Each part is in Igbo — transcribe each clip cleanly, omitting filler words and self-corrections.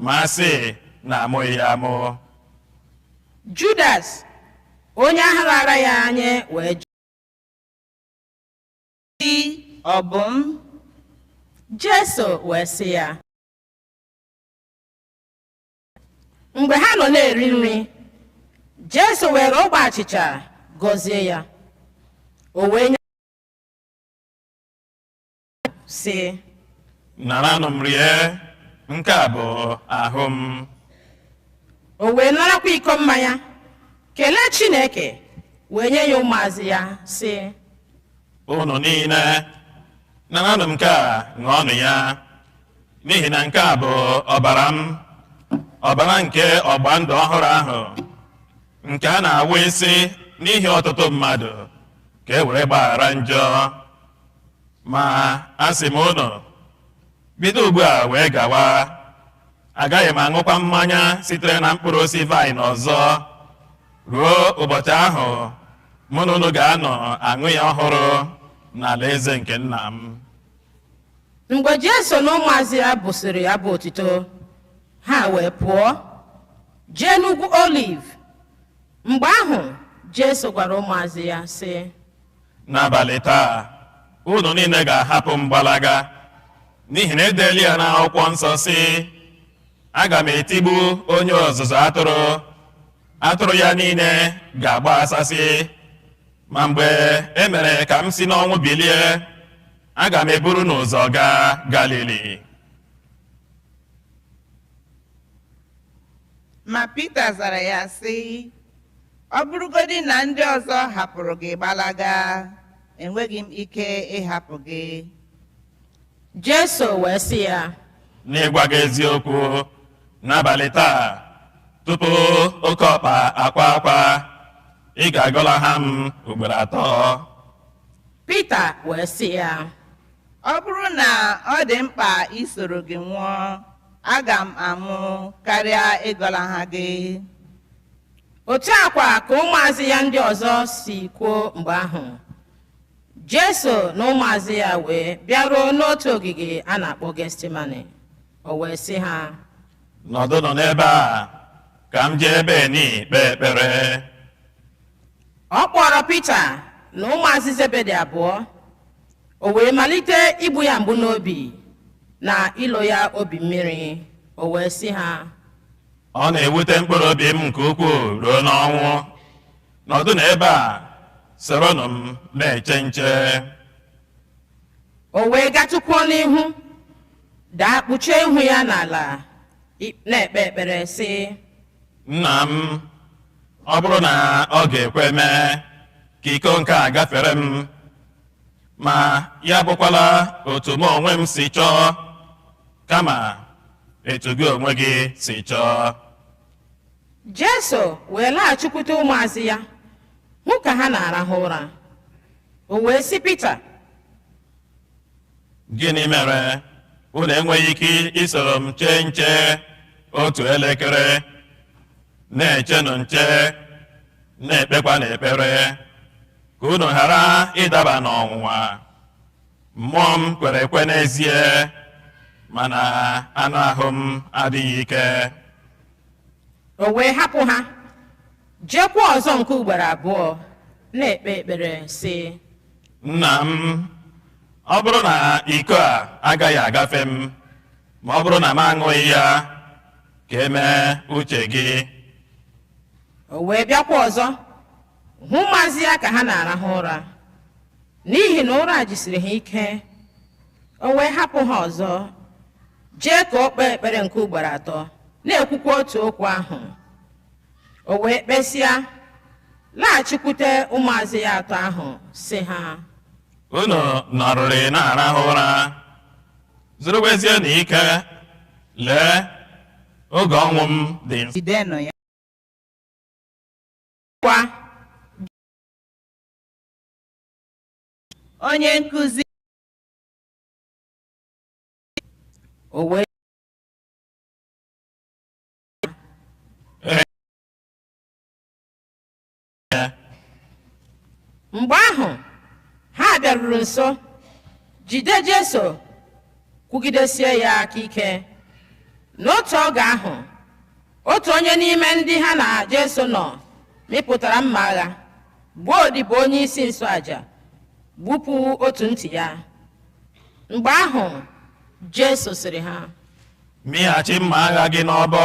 ma a sị na amụghị ya amụ. Judas, onye ahụ raara ya nye, wee jụọ Sị, Ọ bụ m? Jesu wee sị ya. Mgbe ha nọ na-eri nri, Jesu were ogbe achịcha gọzie ya. O wee nye sị, Naranụ m rie, nke a bụ ahụ m. O wee narakwa iko mmanya, kelee Chineke, wee nye ya ụmụazụ ya, sị, Unu niile, naranụ m nke a ṅụọnụ ya, n'ihi na nke a bụ ọbara m, ọbara nke ọgba ndụ ọhụrụ ahụ, nke a na-awụ isi n'ihi ọtụtụ mmadụ, ka e were gbaghara njọ. Ma asị m unu, bido ugbu a wee gawa, agaghị m aṅụkwa mmanya sitere na mkpụrụ osisi vaịn ọzọ ruo ụbọchị ahụ mụ na unu ga-anọ aṅụ ya ọhụrụ n'alaeze nke nna m. Mgbe Jesu na ụmụazụ ya bụsịrị abụ otito, ha wee pụọ jee n'ugwu Oliv. Mgbe ahụ Jesu gwara ụmụazụ ya sị, N'abalị taa, unu niile ga-ahapụ m gbalaga, n'ihi na edeela ya n'akwụkwọ nsọ sị, aga m etigbu onye ọzụzụ atụrụ, atụrụ ya niile ga-agbasasị. Ma mgbe e mere ka m si n'ọnwụ bilie, aga m eburu n'ụzọ gaa Galili. Ma Pita zara ya sị, Ọ bụrụgodị na ndị ọzọ hapụrụ gị gbalaga, enweghị m ike ịhapụ gị. Jesu wee sị ya, N'ịgwa gị eziokwu, n'abalị taa, tupu oke ọkpa akwa akwa, ị ga-agọlaha m ugboro atọ. Pita wee sị ya, Ọ bụrụ na ọ dị mkpa isoro gị nwụọ, aga m anwụ karịa ịgọlaha gị. Otu a kwa ka ụmụazụ ya ndị ọzọ si kwuo mgbe ahụ. Jesu na ụmụazụ ya wee bịaruo n'otu ogige a na-akpọ Getsemani. O wee sị ha, Nọdụnụ n'ebe a ka m jee ebe ni kpee ekpere. Ọ kpọrọ Pita na ụmụazụ Zebedi abụọ. O wee malite igbu ya mgbu n'obi na ilo ya obi mmiri. O wee sị ha, Ọ na-ewute mkpụrụ obi m nke ukwuu ruo n'ọnwụ. Nọdụ n'ebe a, soronụ m na-eche nche. O wee gatụkwuo n'ihu, daa kpuchie ihu ya n'ala, na-ekpe ekpere sị, Nna m, ọ bụrụ na ọ ga-ekwe mee ka iko nke a gafere m, ma ya bụkwala otu mụ onwe m si chọọ, kama etu gị onwe gị si chọọ. Jesu wee laghachikwute ụmụazụ ya, hụ ka ha na-arahụ ụra. O wee sị Pita, Gịnị mere unu enweghị ike isoro m chee nche otu elekere? Na-echenụ nche, na-ekpekwa n'ekpere, ka unu ghara ịdaba n'ọnwụnwa. Mmụọ m kwere ekwe n'ezie, mana anụ ahụ m adịghị ike. O wee hapụ ha, jeekwa ọzọ nke ugboro abụọ, na-ekpe ekpere sị, Nna m, ọ bụrụ na iko a agaghị agafe m, ma ọ bụrụ na m aṅụghị ya, ka e mee uche gị. O wee bịakwa ọzọ hụ ụmụazụ ya ka ha na-arahụ ụra, n'ihi na ụra jisiri ha ike. O wee hapụ ha ọzọ, jee ka o kpee ekpere nke ugboro atọ, na-ekwukwa otu okwu ahụ. O wee kpesịa, laghachikwute ụmụazụ ya atọ ahụ, sị ha, Unu nọrịrị na-arahụ ụra, zurukwezienụ ike, lee, oge ọnwụ m dị nso. Jidenụ ya. Kwa Onye nkụzi. O wee Mgbe ahụ ha bịaruru nso, jide Jesu, kwugidesie ya aka ike. N'otu oge ahụ, otu onye n'ime ndị ha na Jesu nọ mịpụtara mma agha, gbuo odibo onye isi nchụaja, gbupụ otu ntị ya. Mgbe ahụ, Jesu sịrị ha, Mịghachi mma agha gị n'ọbọ,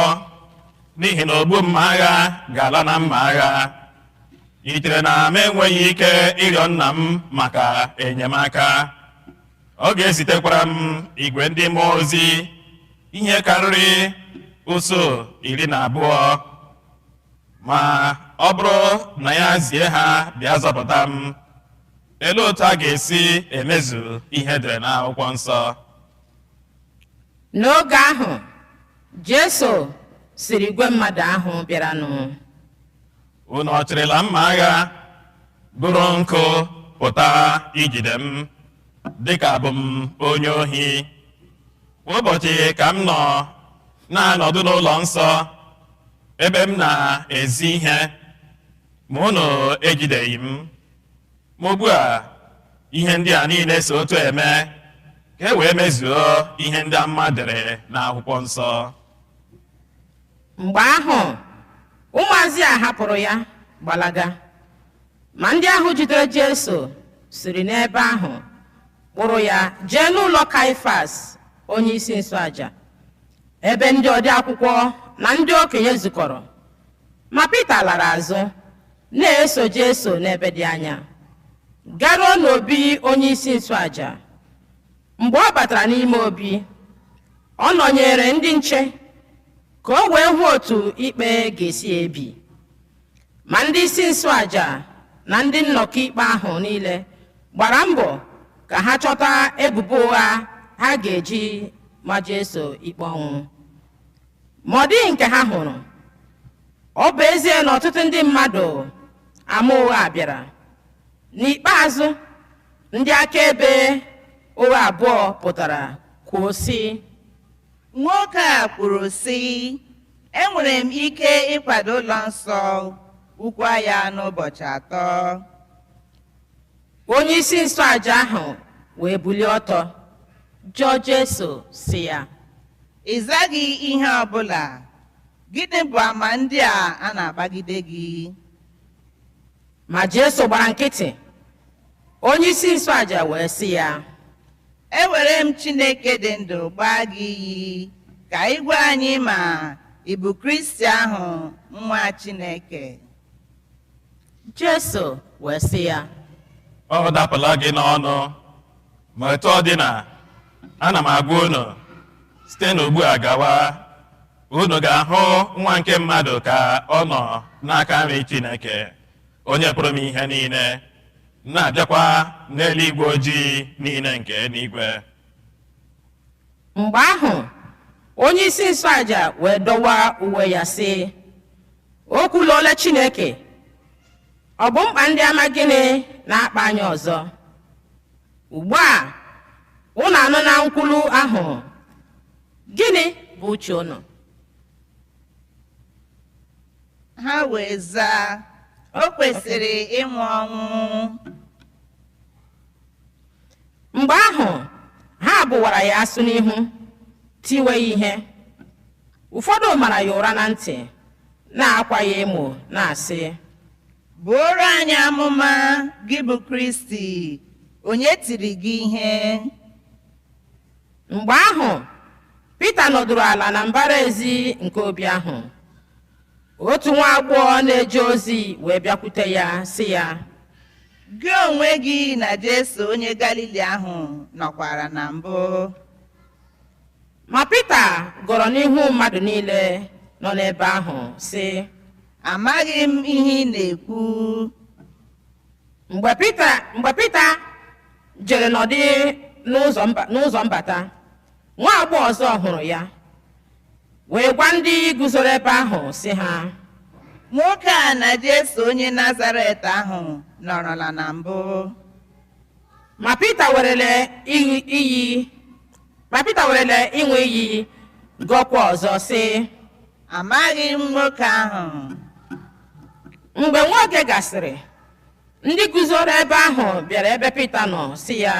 n'ihi na ogbu mma agha ga-ala na mma agha. Ị chere na m enweghị ike ịrịọ nna m maka enyemaka? Ọ ga-ezitekwara m igwe ndị mmụọ ozi ihe karịrị usuu 12. Ma ọ bụrụ na ya zie ha bịa zọpụta m, elee otu a ga-esi emezu ihe edere n'akwụkwọ nsọ? N'oge ahụ, Jesu sịrị igwe mmadụ ahụ bịaranụ, Unu ọ chịrịla mma agha bụrụ nkụ pụta ijide m dịka abụ m onye ohi? Kwa ụbọchị ka m nọ na-anọdụ n'ụlọ nsọ ebe m na-ezi ihe, ma unu ejideghị m. Ma ugbu a, ihe ndị a niile si otu eme ka e wee mezuo ihe ndị amụma dere n'akwụkwọ nsọ. Mgbe ahụ, ụmụazị a hapụrụ ya gbalaga. Ma ndị ahụ jidere Jesu siri n'ebe ahụ kpụrụ ya jee n'ụlọ Kaịfas onye isi nchụaja, ebe ndị ode akwụkwọ na ndị okenye zukọrọ. Ma Pita lara azụ na-eso Jesu n'ebe dị anya, garuo n'obi onye isi nchụaja. Mgbe ọ batara n'ime obi, ọ nọnyere ndị nche ka o wee hụ otu ikpe ga-esi ebi. Ma ndị isi nchụaja na ndị nnọkọ ikpe ahụ niile gbara mbọ ka ha chọta ebubo ụgha ha ga-eji ma Jesu ikpe ọnwụ, ma ọ dịghị nke ha hụrụ. Ọ bụ ezie na ọtụtụ ndị mmadụ ama ụgha bịara. N'ikpeazụ, ndị akaebe ụgha abụọ pụtara kwuo sị, Nwoke a kwuru sị, enwere m ike ịkwado ụlọ nsọ ukwu ya n'ụbọchị 3. Onye isi nchụaja ahụ wee bulie ọtọ jụọ Jesu sị ya, Ị zaghị ihe ọbụla. Gịnị bụ ama ndị a na-agbagide gị? Ma Jesu gbara nkịtị. Onye isi nchụaja wee sị ya, Ewere m Chineke dị ndụ gbaa gị iyi ka ị gwa anyị ma ị bụ Kristi ahụ, nwa Chineke. Jesu wee sị ya, Ọ dapụla gị n'ọnụ, ma etu ọ dị na ana m agwa unu, site n'ugbu a gawa, unu ga-ahụ nwa nke mmadụ ka ọ nọ n'aka nri Chineke, onye pụrụ m ihe niile, na-abịakwa n'eluigwe ojii niile nke eluigwe. Mgbe ahụ, onye isi nchụaja wee dọwa uwe ya sị, O kwuluola Chineke. Ọ bụ mkpa ndị ama gịnị na-akpa anyị ọzọ? Ugbu a, unu anụ na nkwulu ahụ. Gịnị bụ uche unu? Ha wee zaa, o kwesịrị ịnwụ ọnwụ. Mgbe ahụ, ha bụwara ya asụ n'ihu, tiwe ya ihe. Ụfọdụ mara ya ụra na ntị, na-akwa ya emo, na-asị, Buoro anyị amụma, gị bụ Kristi, onye tiri gị ihe? Mgbe ahụ, Pita nọdụrụ ala na mbara ezi nke obi ahụ. Otu nwa agbọghọ na-eje ozi wee bịakwute ya sị ya, Gị onwe gị na Jesu onye Galili ahụ nọkwara na mbụ. Ma Pita gọrọ n'ihu mmadụ niile nọ n'ebe ahụ sị, Amaghị m ihe ị na-ekwu. Mgbe Pita jere nọdị n'ụzọ mbata, nwa agbọghọ ọzọ hụrụ ya, wee gwa ndị guzoro ebe ahụ sị ha, Nwoke a na Jesu onye Nazaret ahụ nọrọla na mbụ. Ma Pita werele iyi, ma Pita werele ịṅụ iyi gọkwa ọzọ sị, Amaghị m nwoke ahụ. Mgbe nwa oge gasịrị, ndị guzoro ebe ahụ bịara ebe Pita nọ sị ya,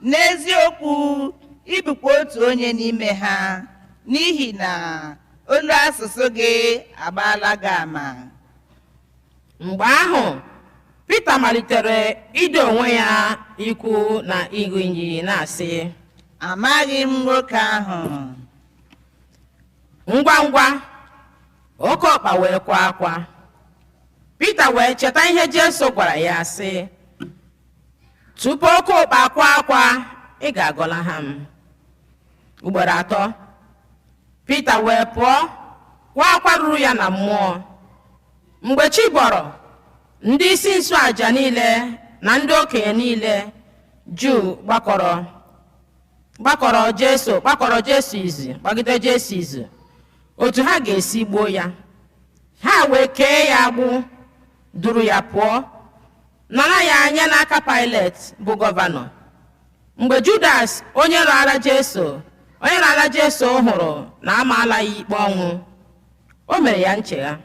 N'eziokwu, ị bụkwa otu onye n'ime ha, N'ihi na olu asụsụ gị agbaala gị ama. Mgbe ahụ Pita malitere ido onwe ya ikwu na ịṅụ iyi na-asị, Amaghị m nwoke ahụ. Ngwa ngwa oke ọkpa wee kwa akwa. Pita wee cheta ihe Jesu gwara ya sị, tupu oke ọkpa akwa akwa, ị ga-agọlaha m ugboro atọ. Pita wee pụọ kwa akwa ruru ya na mmụọ. Mgbe chi bọrọ, ndị isi nchụàjà niile na ndị okenye niile Juu gbakọrọ Jesu izu gbagide Jesu izu otu ha ga-esi gbuo ya. Ha wee kee ya agbụ, duru ya pụọ, nara ya anya n'aka Pilet bụ gọvanọ. Mgbe Judas onye raara Jesu hụrụ na amaala ya ikpe ọnwụ, o mere ya nchegha.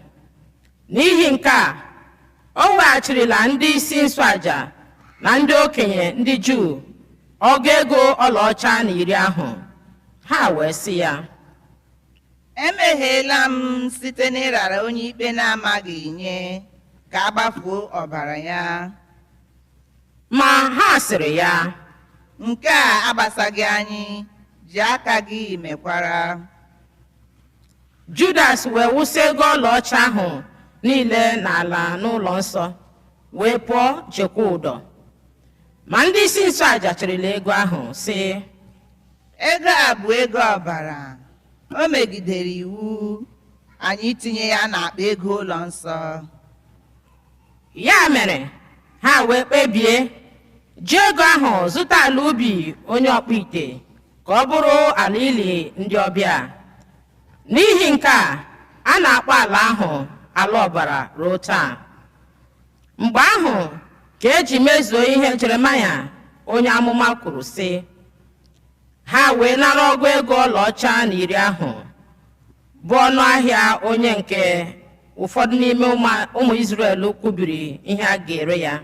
N'ihi nke a, o weghachirila ndị isi nchụàjà na ndị okenye ndị Juu ọgụ ego ọlaọcha na 10 ahụ. Ha wee sị ya, Emehiela m site n'ịrara onye ikpe na-amaghị nye ka a gbafuo ọbara ya. Ma ha sịrị ya, Nke a agbasaghị anyị, ji aka gị mekwara. Judas wee wụsị ego ọlaọcha ahụ niile n'ala n'ụlọ nsọ, wee pụọ jekwa ụdọ. Ma ndị isi nchụàjà chịrịla ego ahụ sị, Ego a bụ ego ọbara, o megidere iwu anyị tinye ya n'akpa ego ụlọ nsọ. Ya mere ha wee kpebie ji ego ahụ zụta ala ubi onye ọkpụ ite ka ọ bụrụ ala ili ndị ọbịa. N'ihi nke a na-akpọ ala ahụ ala ọbara ruo taa. Mgbe ahụ ka eji mezuo ihe Jeremaya onye amụma kwuru sị, ha wee nara ọgụ ego ọlaọcha na 10 ahụ, bụ ọnụ ahịa onye nke ụfọdụ n'ime ụmụ Izrel kwubiri ihe a ga-ere ya.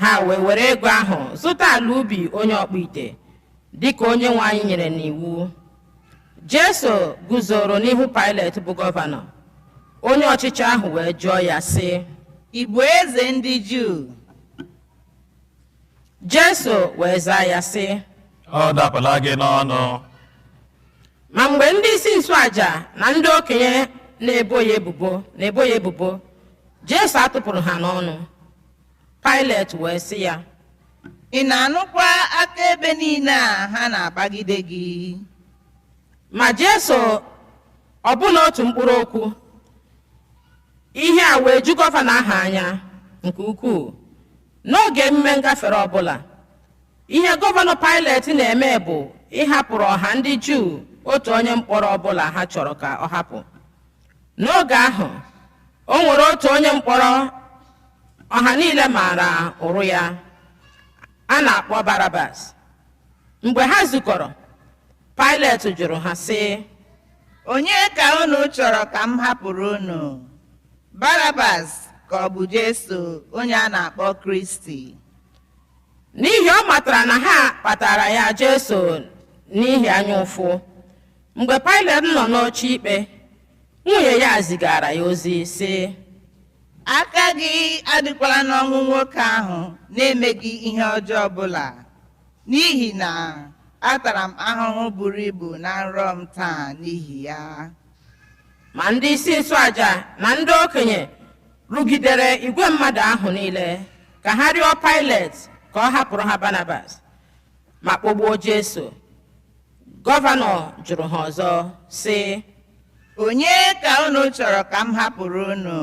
Ha wee were ego ahụ zụta ala ubi onye ọkpụ ite dịka onye nwe anyị nyere n'iwu. Jesu guzoro n'ihu Pilet bụ gọvanọ. Onye ọchịchị ahụ wee jụọ ya sị, Ị bụ eze ndị Juu? Jesu wee zaa ya sị, Ọ dapụla gị n'ọnụ. Ma mgbe ndị isi nchụàjà na ndị okenye na-ebo ya ebubo, Jesu atụpụrụ ha n'ọnụ. Pilet wee sị ya, Ị na-anụkwa akaebe niile a ha na-agbagide gị? Ma Jesu ọbụna otu mkpụrụ okwu. Ihe a wee ju gọvanọ ahụ anya nke ukwuu. N'oge emume ngafere ọbụla, ihe gọvanọ Pilet na-eme bụ ịhapụrụ ọha ndị Juu otu onye mkpọrọ ọbụla ha chọrọ ka ọ hapụ. N'oge ahụ, o nwere otu onye mkpọrọ ọha niile maara ụrụ ya, a na-akpọ Barabas. Mgbe ha zukọrọ, Pilet jụrụ ha sị, Onye ka unu chọrọ ka m hapụrụ unu? Barabas ka ọ bụ Jesu onye a na-akpọ Kristi? N'ihi ọ matara na ha kpatara ya Jesu n'ihi anya ụfụ. Mgbe Pilet nọ n'oche ikpe, nwunye ya zigara ya ozi sị, Aka gị adịkwala n'ọnwụ nwoke ahụ na-emeghị ihe ọjọọ ọbụla, n'ihi na atara m ahụhụ buru ibu na nrọ m taa n'ihi ya. Ma ndị isi nchụàjà na ndị okenye rugidere igwe mmadụ ahụ niile ka ha rịọ Pilet ka ọ hapụrụ ha Barnabas ma kpọgbuo Jesu. Gọvanọ jụrụ ha ọzọ sị, Onye ka unu chọrọ ka m hapụrụ unu?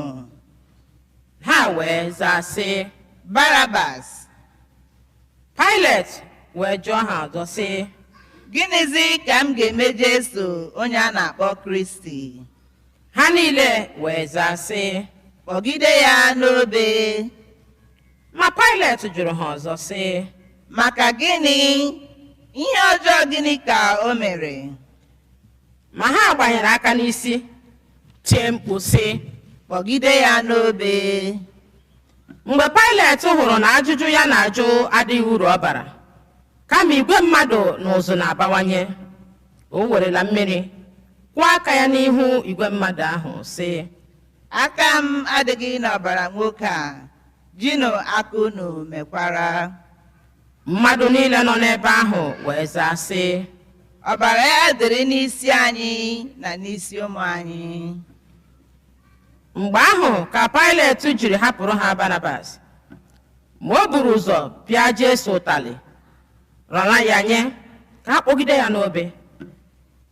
Ha wee zaa sị, Barabas. Pilet wee jụọ ha ọzọ sị, Gịnịzi ka m ga-eme Jesu onye a na-akpọ Kristi? Ha niile wee zaa sị, Kpọgide ya n'obe. Ma Pilet jụrụ ha ọzọ sị, Maka gịnị? Ihe ọjọọ gịnị ka o mere? Ma ha gbanyere aka n'isi tie mkpu sị, Kpọgide ya n'obe. Mgbe Pilet hụrụ na ajụjụ ya na-ajụ adịghị uru ọ bara, kama igwe mmadụ na ụzụ na-abawanye, o werela mmiri Kwụọ aka ya n'ihu igwe mmadụ ahụ, sị, Aka m adịghị n'ọbara nwoke a, jinụ aka unu mekwara. Mmadụ niile nọ n'ebe ahụ wee zaa, sị, Ọbara ya dịrị n'isi anyị na n'isi ụmụ anyị. Mgbe ahụ ka Pilet jiri hapụrụ ha Barabas, ma o buru ụzọ pịa Jesu ụtalị, rara ya nye ka ha kpọgide ya n'obe.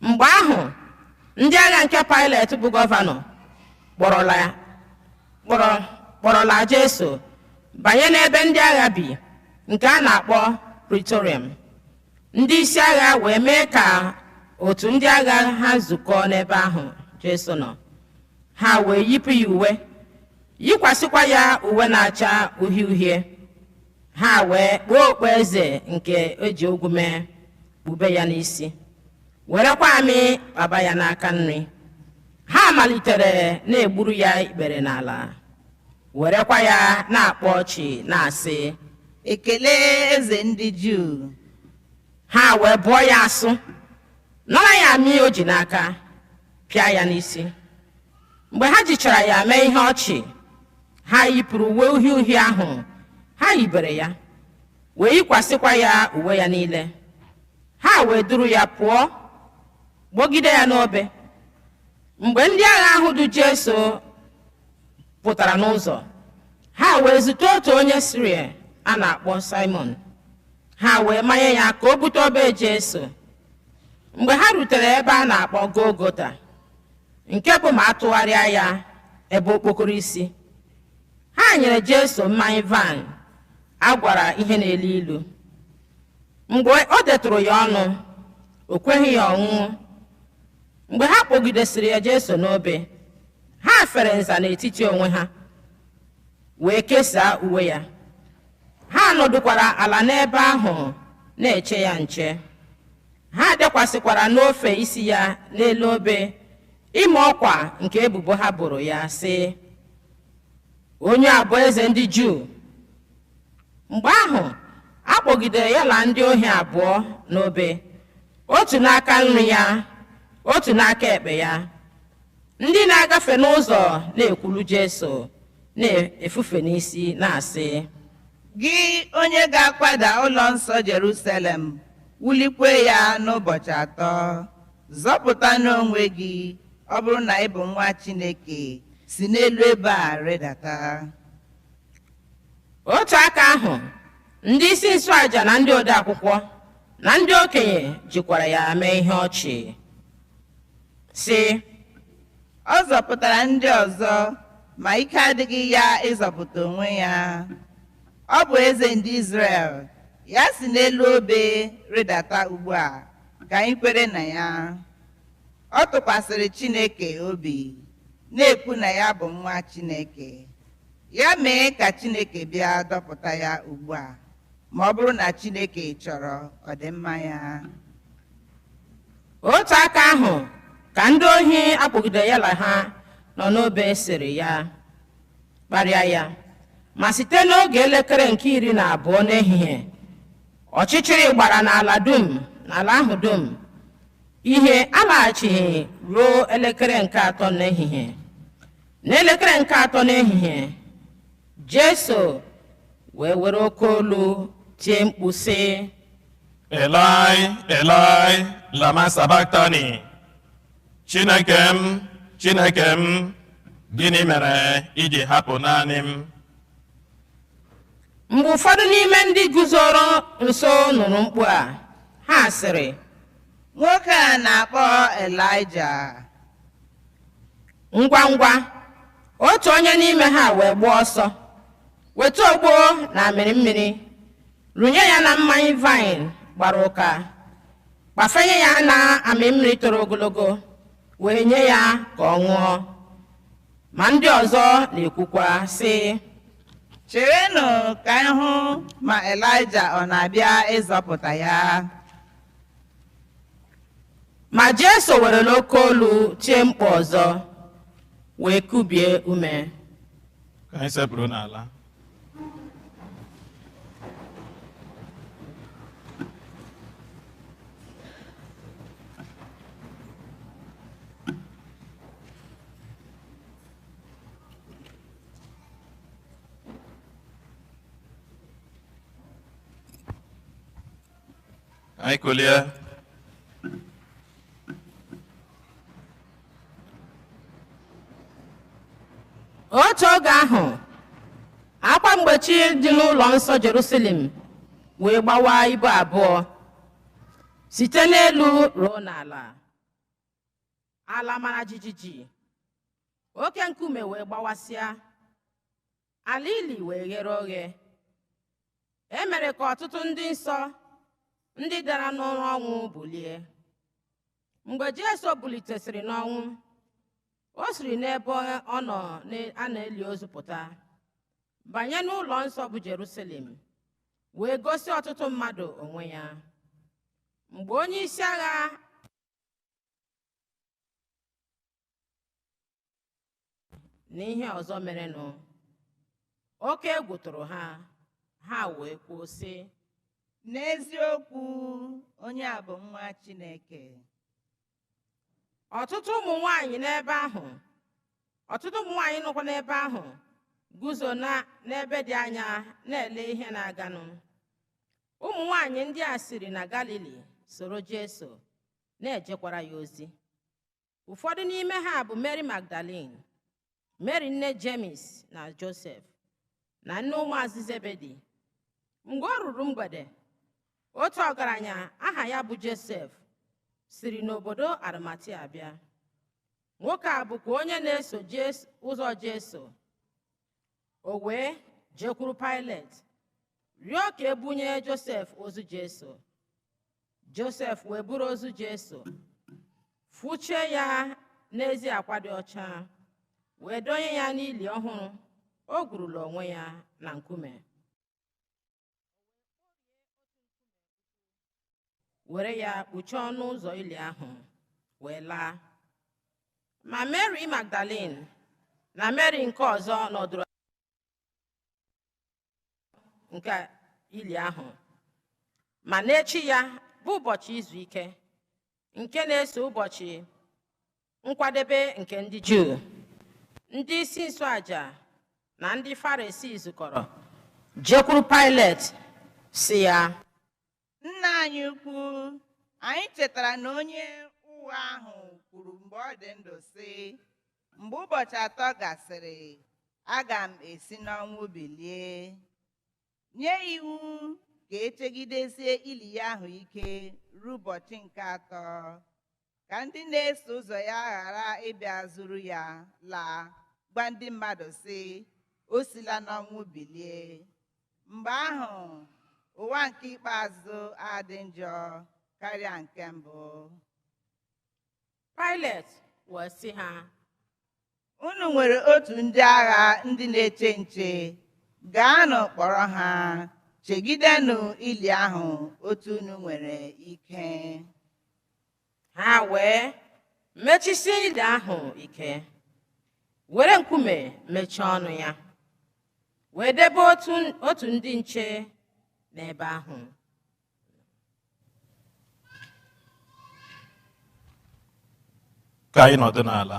Mgbe ahụ ndị agha nke Pilet bụ gọvanọ kpọrọla Jesu banye n'ebe ndị agha bi, nke a na-akpọ Praetorium. Ndị isi agha wee mee ka otu ndị agha ha zukọọ n'ebe ahụ Jesu nọ. Ha wee yipụ ya uwe, yikwasịkwa ya uwe na-acha uhie uhie. Ha wee kpuo okpueze nke eji ogwu mee, kpube ya n'isi, werekwa amị kpaba ya n'aka nri. Ha malitere na-egburu ya ikpere n'ala, werekwa ya na-akpọ ọchị, na-asị, Ekele, eze ndị Juu. Ha wee bụọ ya asụ, nara ya amị o ji n'aka, pịa ya n'isi. Mgbe ha jichara ya mee ihe ọchị, ha yipụrụ uwe uhie uhie ahụ ha yibere ya, wee yikwasịkwa ya uwe ya niile. Ha wee duru ya pụọ, kpọgide ya n'obe. Mgbe ndị agha ahụ du Jesu pụtara n'ụzọ, ha wee zute otu onye Siria a na-akpọ Simon. Ha wee manye ya ka o bute obe Jesu. Mgbe ha rutere ebe a na-akpọ Golgota, nke bụ ma atụgharịa ya, ebe okpokoro isi, ha nyere Jesu mmanya vaịn a gwara ihe na-elu ilu. Mgbe o detụrụ ya ọnụ, o kweghị ya ọṅụṅụ. Mgbe ha kpọgidesịrị ya Jesu n'obe, ha fere nza n'etiti onwe ha, wee kesaa uwe ya. Ha nọdụkwara ala n'ebe ahụ na-eche ya nche. Ha dekwasịkwara n'ofe isi ya n'elu obe ime ọkwa nke ebubo ha boro ya, sị, "Onye a bụ eze ndị Juu." Mgbe ahụ a kpọgidere ya na ndị ohi abụọ n'obe, otu n'aka nri ya, otu n'aka ekpe ya. Ndị na-agafe n'ụzọ na-ekwulu Jesu, na-efufe n'isi, na-asị, Gị onye ga-akwada ụlọ nsọ Jerusalem, wulikwe ya n'ụbọchị 3, zọpụta n'onwe gị. Ọ bụrụ na ị bụ nwa Chineke, si n'elu ebe a rịdata. Otu aka ahụ, ndị isi nchụaja na ndị ode akwụkwọ na ndị okenye jikwara ya mee ihe ọchị, sị, Ọ zọpụtara ndị ọzọ, ma ike adịghị ya ịzọpụta onwe ya. Ọ bụ eze ndị Izrel, ya si n'elu obe rịdata ugbu a, ka anyị kwere na ya. Ọ tụkwasịrị Chineke obi, na-ekwu na ya bụ nwa Chineke. Ya mee ka Chineke bịa dọpụta ya ugbu a, ma ọ bụrụ na Chineke chọrọ ọdịmma ya. Otu aka ahụ ka ndị ohi akpọgidere ya na ha nọ n'obe sịrị ya, kparịa ya. Ma site n'oge elekere nke 12 n'ehihie, ọchịchịrị gbara n'ala dum, n'ala ahụ dum. Ihe alaghachighị ruo elekere nke 3 n'ehihie. N'elekere nke 3 n'ehihie, Jesu wee were oke olu tie mkpu, sị, Elai, Elai, lama sabachthani? Chineke m, Chineke m, gịnị mere iji hapụ naanị m? Mgbe ụfọdụ n'ime ndị guzoro nso nụrụ mkpu a, ha sịrị, Nwoke a na-akpọ Elaịja. Ngwa ngwa, otu onye n'ime ha wee gbaa ọsọ, weta ogbo na amịrị mmiri, rụnye ya na mmanya vaịn gbara ụka, kpafenye ya na amị mmiri toro ogologo, wee nye ya ka ọ ṅụọ. Ma ndị ọzọ na-ekwukwa, sị, Cherenụ ka anyị hụ ma Elaịja ọ na-abịa ịzọpụta ya. Ma Jesu were n'oke olu tie mkpu ọzọ, wee kubie ume. Ka anyị sekpuru n'ala. Anyị kulie. Otu oge ahụ, akwa mgbochi dị n'ụlọ nsọ Jerusalem wee gbawaa ibo abụọ, site n'elu ruo n'ala. Ala mara jijiji, oke nkume wee gbawasịa, ala ili wee ghere oghe. E mere ka ọtụtụ ndị nsọ ndị dara n'ụra ọnwụ bulie. Mgbe Jesu bulitesịrị n'ọnwụ, o siri n'ebe ọ nọ a na-eli ozu pụta, banye n'ụlọ nsọ bụ Jerusalem, wee gosi ọtụtụ mmadụ onwe ya. Mgbe onye isi agha na ihe ọzọ merenụ, oke egwu tụrụ ha, ha wee kwuo sị, N'eziokwu, onye a bụ nwa Chineke. Ọtụtụ ụmụ nwanyị n'ebe ahụ, ọtụtụ ụmụ nwanyị nọkwa n'ebe ahụ guzo n'ebe dị anya na-ele ihe na-aganụ. Ụmụ nwanyị ndị a siri na Galili soro Jesu na-ejekwara ya ozi. Ụfọdụ n'ime ha bụ Mary Magdalene, Mary nne Jemis na Josef, na nne ụmụazị Zebedi. Mgbe o ruru mgbede, otu ọgaranya aha ya bụ Josef siri n'obodo Arimatia bịa. Nwoke a bụkwa onye na-eso ụzọ Jesu. O wee jekwuru Pilet, rịọ ka e bunye Josef ozu Jesu. Josef wee buru ozu Jesu, fụchie ya n'ezi akwa dị ọcha, wee donye ya n'ili ọhụrụ o gwurula onwe ya na nkume. Were ya kpuchie ọnụ ụzọ ili ahụ, wee laa. Ma Mary Magdalene na Mary nke ọzọ nọdụrụ nke ili ahụ. Ma n'echi ya bụ ụbọchị izu ike, nke na-eso ụbọchị nkwadebe nke ndị Juu, ndị isi nchụaja na ndị Farisii zukọrọ, jekwuru Pilet sị ya, Nna anyị ukwu, anyị chetara na onye ụgha ahụ kwuru mgbe ọ dị ndụ sị, mgbe ụbọchị 3 gasịrị, aga m esi n'ọnwụ bilie. Nye iwu ka echegidesie ili ya ahụ ike ruo ụbọchị nke 3, ka ndị na-eso ụzọ ya ghara ịbịa zuru ya laa, gwa ndị mmadụ sị, o sila n'ọnwụ bilie. Mgbe ahụ, ụwa nke ikpeazụ adị njọ karịa nke mbụ. Pilet wee sị ha, Unu nwere otu ndị agha ndị na-eche nche, gaanụ kpọrọ ha, chegidenụ ili ahụ otu unu nwere ike. Ha wee mechisie ili ahụ ike, were nkume mechie ọnụ ya, wee debe otu ndị nche n'ebe ahụ. Ka anyị nọdụ n'ala.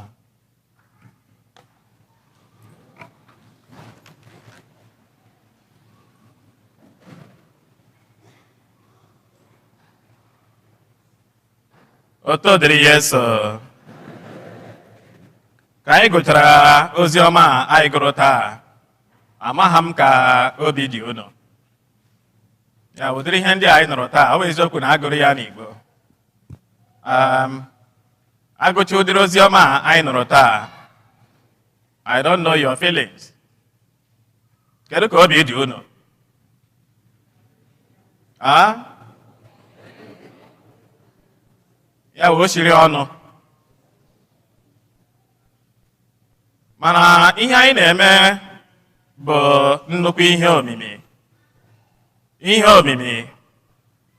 Oto dịrị Yesu. Ka anyị gụchara ozi ọma anyị gụrụ taa, amaghị m ka obi dị unu. Ya ụdịrị ihe ndị anyị nụrụ taa, ọ bụ eziokwu na agụrụ ya n'Igbo. Agụcha ụdịrị ozi ọma anyị nụrụ taa, I don't know your feelings. Kedu ka obi dị unu? Ya bụ o shiri ọnụ. Mana ihe anyị na-eme bụ nnukwu ihe omimi. Ihe omimi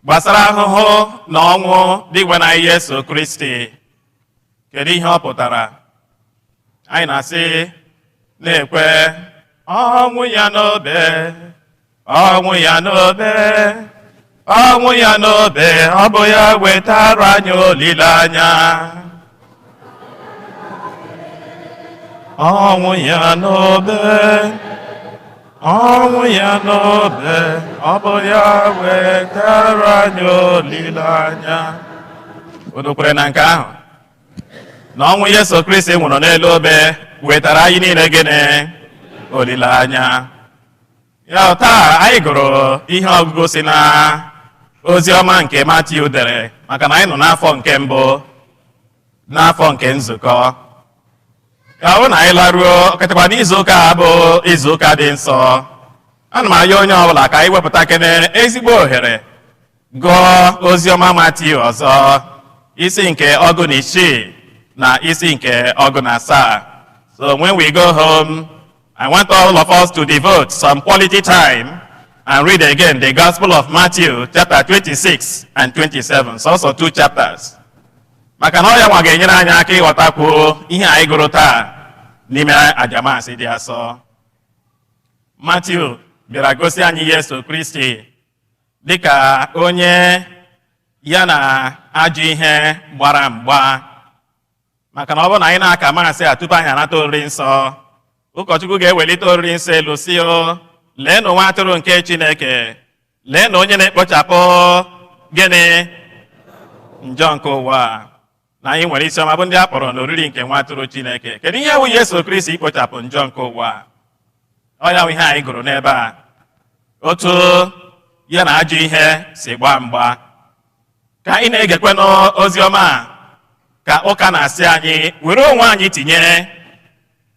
gbasara ahụhụ na ọnwụ dị na Yesu Kristi. Kedu ihe ọ pụtara? Anyị na-asị na-ekwe ọnwụ ya n'obe, ọnwụ ya n'obe, ọnwụ ya n'obe, ọ bụ ya wetara anyị olileanya. Ọnwụ ya n'obe, Ọnwụ ya n'obe, ọ bụ ya wetara anyị olileanya. Unu kwere na nke ahụ? Na ọnwụ Yesu Kristi nwụrụ n'elu obe wetara anyị niile gịnị? Olileanya. Ya taa anyị gụrụ ihe ọgụgụ si na ozi ọma nke Matiu dere, maka na anyị nọ n'afọ nke mbụ n'afọ nke nzukọ. Ya ọ bụrụ na anyị laruo, ọkachakwa n'izu ụka a bụ izu ụka dị nsọ, ana m ayọ onye ọbụla ka anyị wepụta kene ezigbo ohere gụọ ozi ọma Matiu ọzọ, isi nke 16 na isi nke 17. So when we go home, I want all of us to devote some quality time and read again the Gospel of Matthew, chapter 26 and 27. So also two chapters. Maka na ọ ya nwa ga-enyere anyị aka ịghọtakwuo ihe anyị gụrụ taa n'ime aja Maasị dị asọ. Matthew bịara gosi anyị Yesu Kristi dịka onye ya na ajọ ihe gbara mgba. Maka na ọ bụrụ na anyị na-aka maasị a tupu anyị anata oriri nsọ, ụkọchukwu ga-ewelite oriri nsọ elu si, "O leenụ nwa atụrụ nke Chineke, leenụ onye na-ekpochapụ gịnị? Njọ nke ụwa a." Na anyị nwere isi ọma bụ ndị a kpọrọ n'oriri nke nwa atụrụ Chineke. Kedu ihe bụ Yesu Kristi ikpochapụ njọ nke ụwa a? Ọ ya bụ ihe anyị gụrụ n'ebe a, otu ya na ajọ ihe si gbaa mgba. Ka anyị na-egekwe n'ozi ọma a, ka ụka na-asị anyị were onwe anyị tinye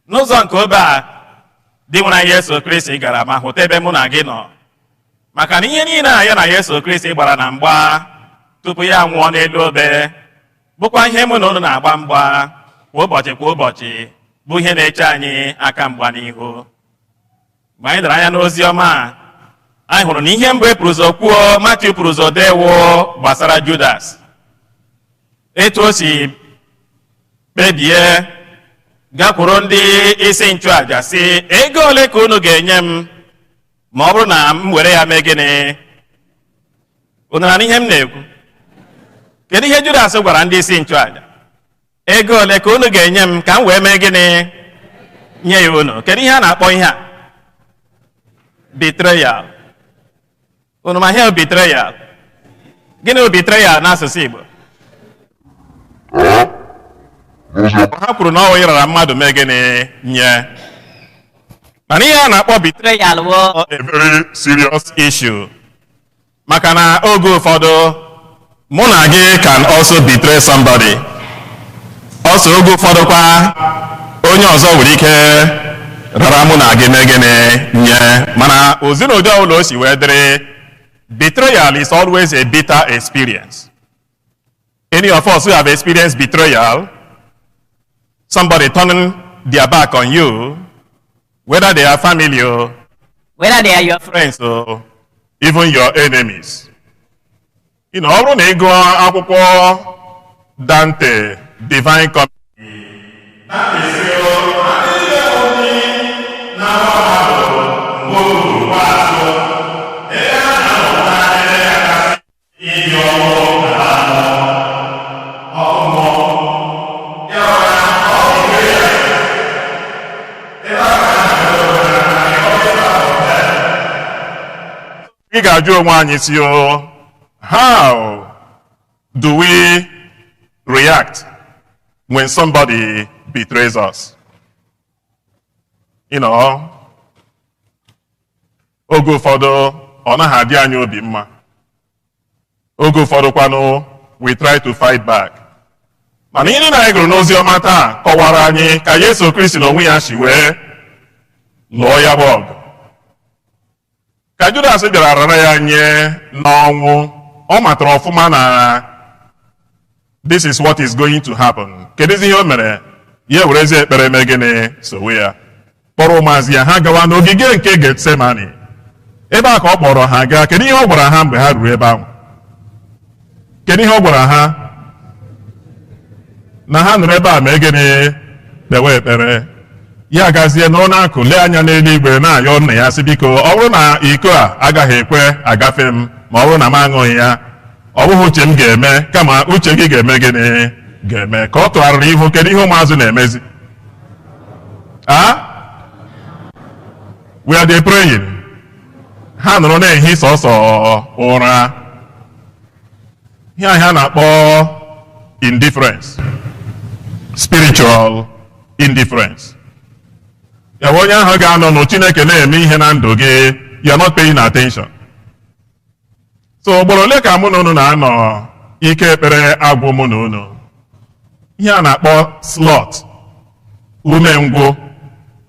n'ụzọ nke obe a dị nwere anyị Yesu Kristi gara, ma hụta ebe mụ na gị nọ, maka na ihe niile a ya na Yesu Kristi gbara na mgba tupu ya nwụọ n'elu obe bụkwa ihe mụ na unu na-agba mgba kwa ụbọchị kwa ụbọchị, bụ ihe na-eche anyị aka mgba n'ihu. Mgbe anyị dara anya n'ozi ọma a, anyị hụrụ na ihe mbụ e pụrụ ụzọ kwuo, Matiu pụrụ ụzọ dewo gbasara Judas, etu o si kpebie gakwuru ndị isi nchụaja si, "Ego ole ka unu ga-enye m ma ọ bụrụ na m were ya mee gịnị?" Unu na ihe m na-ekwu? Kedu ihe Judas gwara ndị isi nchụaja? "Ego ole ka unu ga-enye m ka m wee mee gịnị? Nye ya unu." Kedu ihe a na-akpọ ihe a? Betrayal. Unu ma ihe bụ betrayal? Gịnị bụ betrayal n'asụsụ Igbo? Ha kwuru na ọ wụ ịrara mmadụ mee gịnị? Nye. Mana ihe a na-akpọ betrayal Betrayal wụ a very serious issue, maka na oge ụfọdụ mụ na gị can also betray somebody also. Oge ụfọdụ kwa, onye ọzọ nwere ike rara mụ na gị mee gịnị? Nye. Mana ozinụdị ọbụla o si wee dịrị, betrayal is always a bitter experience. Any of us who have experienced betrayal, somebody turning their back on you, whether they are family or whether they are your friends or even your enemies. Ọ bụrụ na ị gụọ akwụkwọ Dante, Divine Comedy, Dante sị, na ebe ha na-amụta ebe kachasị ịdị ọnwụ na ọkụ mmụọ. Ya bụ na ọ bụ ya ebe a ka ha ị ga-ajụ onwe anyị si o, how do we react when somebody betrays us? Oge ụfọdụ ọ naghị adị anyị obi mma. Oge ụfọdụ kwanụ, we try to fight back. Mana ihe niile anyị gụrụ n'ozi ọma taa kọwara anyị ka Yesu Kristi n'onwe ya si wee lụọ ya bụ ọgụ. Ka Judas bịara rara ya nye n'ọnwụ, ọ matara ọfụma na this is what is going to happen. Kedụzi ihe o mere? Ya werezie ekpere mee gịnị? Sowe ya. Kpọrọ ụmụazị ya, ha gawa n'ogige nke Getsemani. Ebe a ka ọ kpọrọ ha gaa. Kedu ihe ọ gwara ha mgbe ha ruru ebe ahụ? Kedu ihe ọ gwara ha? Na ha nọrọ ebe a mee gịnị? Kpewe ekpere. Ya gazie nọrọ n'akụ, lee anya n'eluigwe, na-ayọ nna ya sị, "Biko, ọ bụrụ na iko a agaghị ekwe agafe m ma ọ bụrụ na m aṅụghị ya, ọ bụghị uche m ga-eme, kama uche gị ga-eme gịnị? Ga-eme." Ka ọ tụgharịrị ihu, kedu ihe ụmụazụ na-emezi? A Were they praying? Ha nọrọ na-ehi sọsọ ụra. Ihe ahụ a na-akpọ indifference, spiritual indifference. Ya bụ onye ahụ ga-anọ nụ Chineke na-eme ihe na ndụ gị, you are not paying attention. So ugboro ole ka mụ na unu na-anọ ike ekpere agwụ mụ na unu? Ihe a na-akpọ sloth, umengwụ,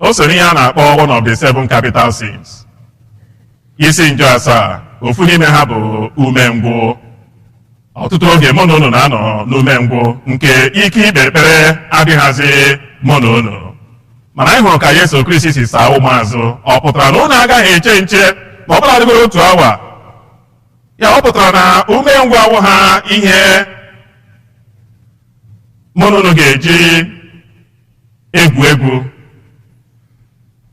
o so n'ihe a na-akpọ one of the seven capital sins, isi njọ asaa. Ofu n'ime ha bụ umengwụ. Ọtụtụ oge mụ na unu na-anọ n'umengwụ nke ike ikpe ekpere adịghịzị mụ na unu. Mana anyị hụrụ ka Yesu Kristi si saa ụmụazụ. Ọ pụtara na unu agaghị eche nche ma ọ bụla adịgoro otu awa? Ya ọ pụtara na umengwụ awụ ha ihe mụ na unu ga-eji egwu egwu.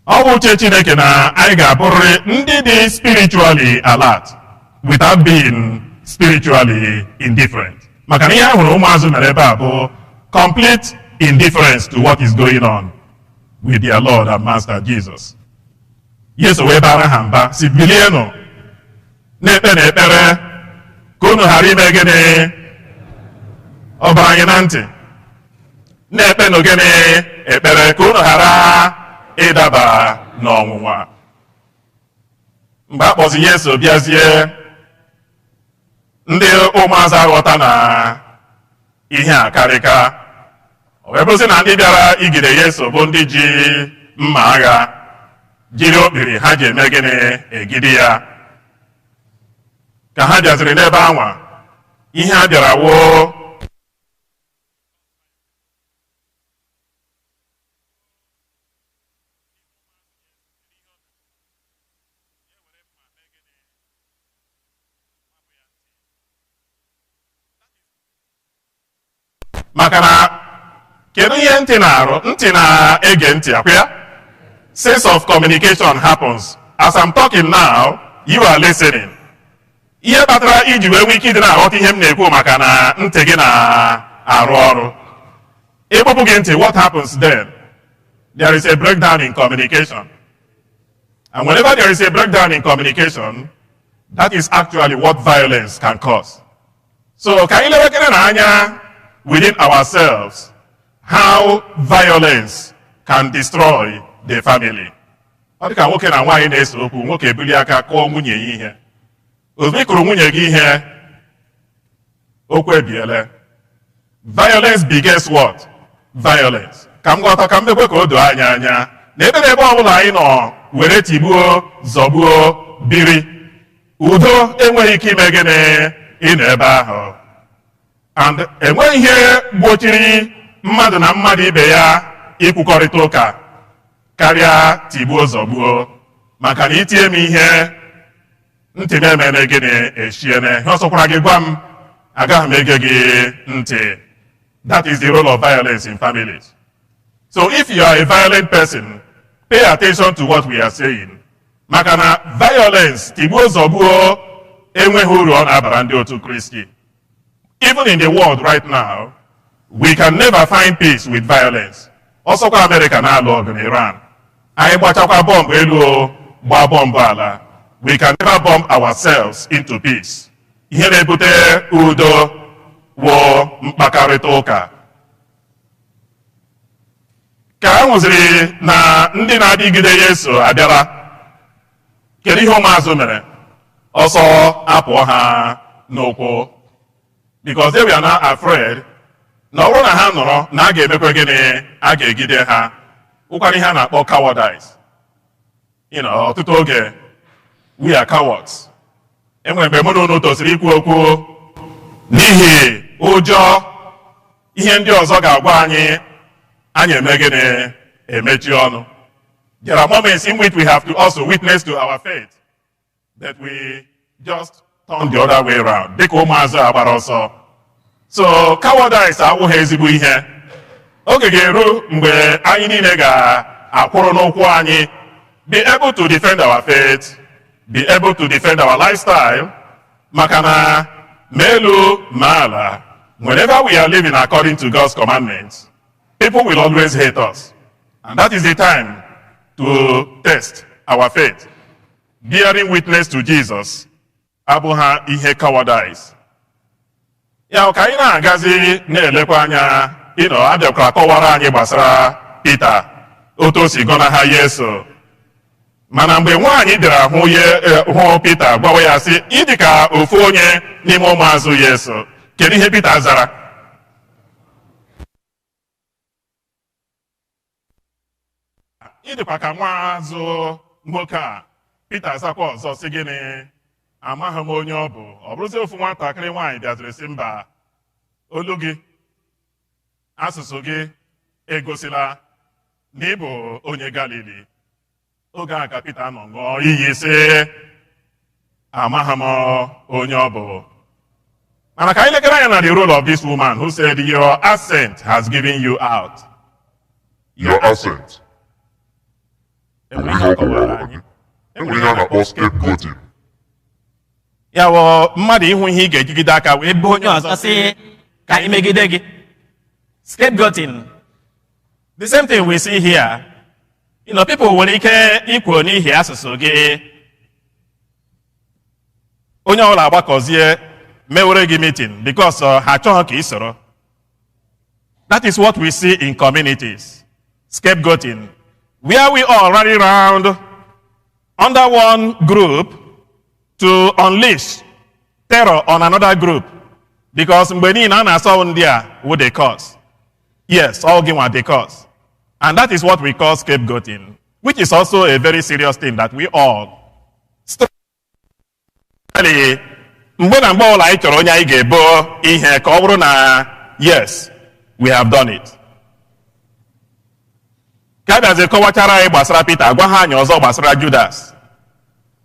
Ọ bụ uche Chineke na anyị ga-abụrịrị ndị dị spiritually alert without being spiritually indifferent, maka na ihe a hụrụ ụmụazụ mere ebe a bụ complete indifference to what is going on with their Lord and Master Jesus. Yesu wee bara ha mba, si, "Bilienụ, na-ekpe na ekpere ka unu ghara ime gịnị?" Ọ bara anyị na ntị, na-ekpenụ gịnị? Ekpere, ka unu ghara ịdaba n'ọnwụnwa. Mgbe a kpọzi Yesu bịazie, ndị ụmụazụ aghọta na ihe a karịka. O wee bụrụsị na ndị bịara igide Yesu bụ ndị ji mma agha, jiri okpiri ha ji eme gịnị? Egide ya. Ka ha bịaziri n'ebe anwa, ihe a bịara woo maka na kedu ihe ntị na-arụ? Ntị na-ege ntị, akwa ya? Sense of communication happens. As I'm talking now, you are listening. Ihe kpatara iji wee nwee ike ịdị na-aghọta ihe m na-ekwu, maka na ntị gị na-arụ ọrụ. Ịkpụpụ gị ntị, what happens then? There is a breakdown in communication, and whenever there is a breakdown in communication, that is actually what violence can cause. So ka anyị lewekere n'anya within ourselves how violence can destroy the family. Ọ dị ka nwoke na nwaanyị na-ese okwu, nwoke ebuli aka kụọ nwunye ya ihe. Ozugbo ị kụrụ nwunye gị ihe, okwu ebiele. Violence begets what? Violence. Ka m ghọta, ka m mekwe ka o doo anyị anya na ebe na ebe ọbụla anyị nọ were tigbuo zọgbuo biri, udo enweghị ike ime gịnị? Ịnọ ebe ahụ. And enweghị ihe gbochiri mmadụ na mmadụ ibe ya ikwukọrịta ụka karịa tigbuo zọgbuo, maka na itie m ihe, ntị m emene gịnị? Echiene. Ihe ọ sọkwara gị gwa m, agaghị m ege gị ntị. That is the role of violence in families. So if you are a violent person, pay attention to what we are saying, maka na violence, tigbuo zọgbuo, enweghị uru ọ na-abara ndị otu Kristi. Even in the world right now, we can never find peace with violence. Ọsọkwa Amerịka na-alụ ọgụ na Iran, anyị gbachakwa bọmbụ elu o, gbaa bọmbụ ala, we can never bomb ourselves into peace. Ihe na-ebute udo wụ mkpakarịta ụka. Ka a hụziri na ndị na-adịgide Yesu abịala, kedu ihe ụmụazụ mere? Ọsọ apụọ ha n'ụkwụ, because they were now afraid na ọ bụrụ na ha nọrọ na a ga-emekwa gịnị? A ga-egide ha. Ụkwara ihe a na-akpọ cowardice. Ọtụtụ oge we are cowards. Enwere mgbe mụ na unu tosiri ikwu okwu, n'ihi ụjọ ihe ndị ọzọ ga-agwa anyị, anyị eme gịnị? Emechi ọnụ. There are moments in which we have to also witness to our faith that we just turn the other way round, dịka ụmụazụ a gbara ọsọ. So cowardice awụghị ezigbo ihe. Oge ga-eru mgbe anyị niile ga-akwụrụ n'ụkwụ anyị, be able to defend our faith, be able to defend our lifestyle, maka na ma elu ma ala, whenever we are living according to God's commandments, people will always hate us, and that is the time to test our faith, bearing witness to Jesus, abụghị ihe cowardice. Ya ka anyị na-agazi na-elekwa anya ịnọ abịakwara kọwara anyị gbasara Pita, otu o si gọnaha Yesu. Mana mgbe nwaanyị bịara hụ ye hụ Pita, gwawa ya sị, "Ị dị ka ofu onye n'ime ụmụazụ Yesu," kedu ihe Pita zara? "Ị dịkwa ka nwa azụ nwoke a." Pita zakwa ọzọ sị gịnị? "Amaghị m onye ọ bụ." Ọ bụrụzi ofu nwatakịrị nwaanyị bịaziri sị, "Mba, olu gị, asụsụ gị egosila na ị bụ onye Galili." Oge a ka Pita nọ ṅụọ iyi sị, "Amaghị m onye ọ bụ." Mana ka anyị lekere anya na the role of this woman who said, "Your accent has given you out." Your accent. Enwere ihe ọ kọwara gị. Enwere ihe a na-akpọ scapegoating. Ya wụ mmadụ ịhụ ihe ị ga-ejigide aka wee bụ onye onye ọzọ sị ka anyị megide gị, scapegoating. The same thing we see here. People nwere ike ikwo n'ihi asụsụ gị, onye ọbụla agbakọzie mewere gị meeting because ha achọghị ka ị soro. That is what we see in communities, scapegoating, where we all rally round under one group to unleash terror on another group, because mgbe niile a na-asọ ndị a wụ the cause. Yes, all gị nwa the cause. And that is what we call scapegoating, which is also a very serious thing that we all struggle. Mgbe na mgbe ọbụla anyị chọrọ onye anyị ga-ebo ihe ka ọ bụrụ na yes, we have done it. Ka a bịazi kọwachara anyị gbasara Pita, gwa ha anyị ọzọ gbasara Judas,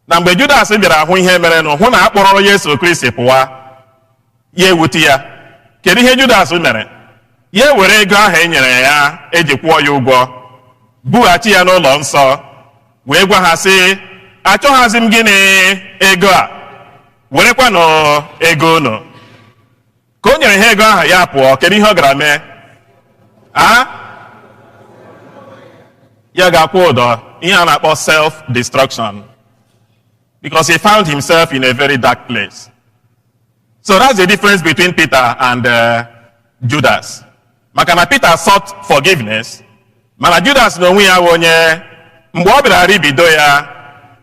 na mgbe Judas bịara hụ ihe merenụ, hụ na a kpọrọ Yesu Kristi pụwa, ya ewute ya. Kedu ihe Judas mere? Ya were ego ahụ e nyere ya eji kwụọ ya ụgwọ, bughachi ya n'ụlọ nsọ, wee gwa ha sị, "Achọghịzị m gịnị ego a, werekwanụ ego unu." Ka o nyere ha ego ahụ, ya pụọ. Kedu ihe ọ gara mee? A ya ga-akwụ ụdọ, ihe a na-akpọ self destruction, because he found himself in a very dark place. So that's the difference between Peter and Judas, maka na Peter sought forgiveness, mana Judas na onwe ya wụ onye mgbe ọ bịara ribido ya,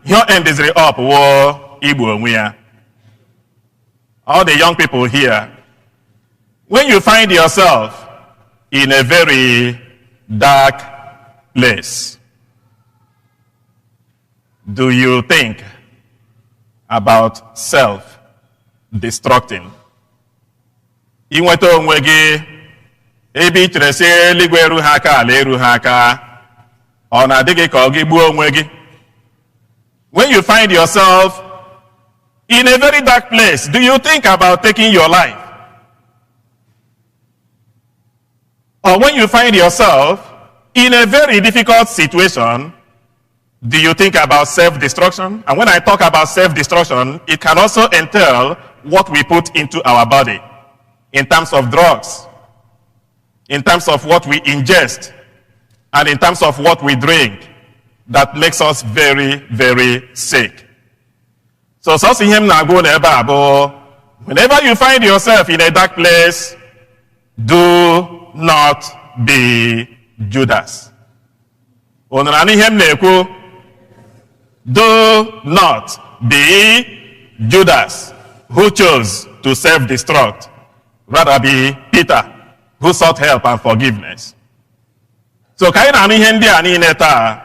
ihe o endiziri up wụ igbu onwe ya. All the young people here, when you find yourself in a very dark place, do you think about self-destructing? Inweta onwe gị ebe ị chere sị eluigwe eru ha aka, ala eru ha aka, ọ na-adị gị ka ọ gị gbuo onwe gị? When you find yourself in a very dark place, do you think about taking your life? Or when you find yourself in a very difficult situation, do you think about self-destruction? And when I talk about self-destruction, it can also entail what we put into our body in terms of drugs, in terms of what we ingest, and in terms of what we drink that makes us very, very sick. So, sọsọ ihe m na-agwa unu ebe a bụ, whenever you find yourself in a dark place, do not be Judas. Unu na ihe m na-ekwu? Do not be Judas, who chose to self-destruct. Rather be Peter, who sought help and forgiveness. So ka anyị na-anụ ihe ndị a niile taa,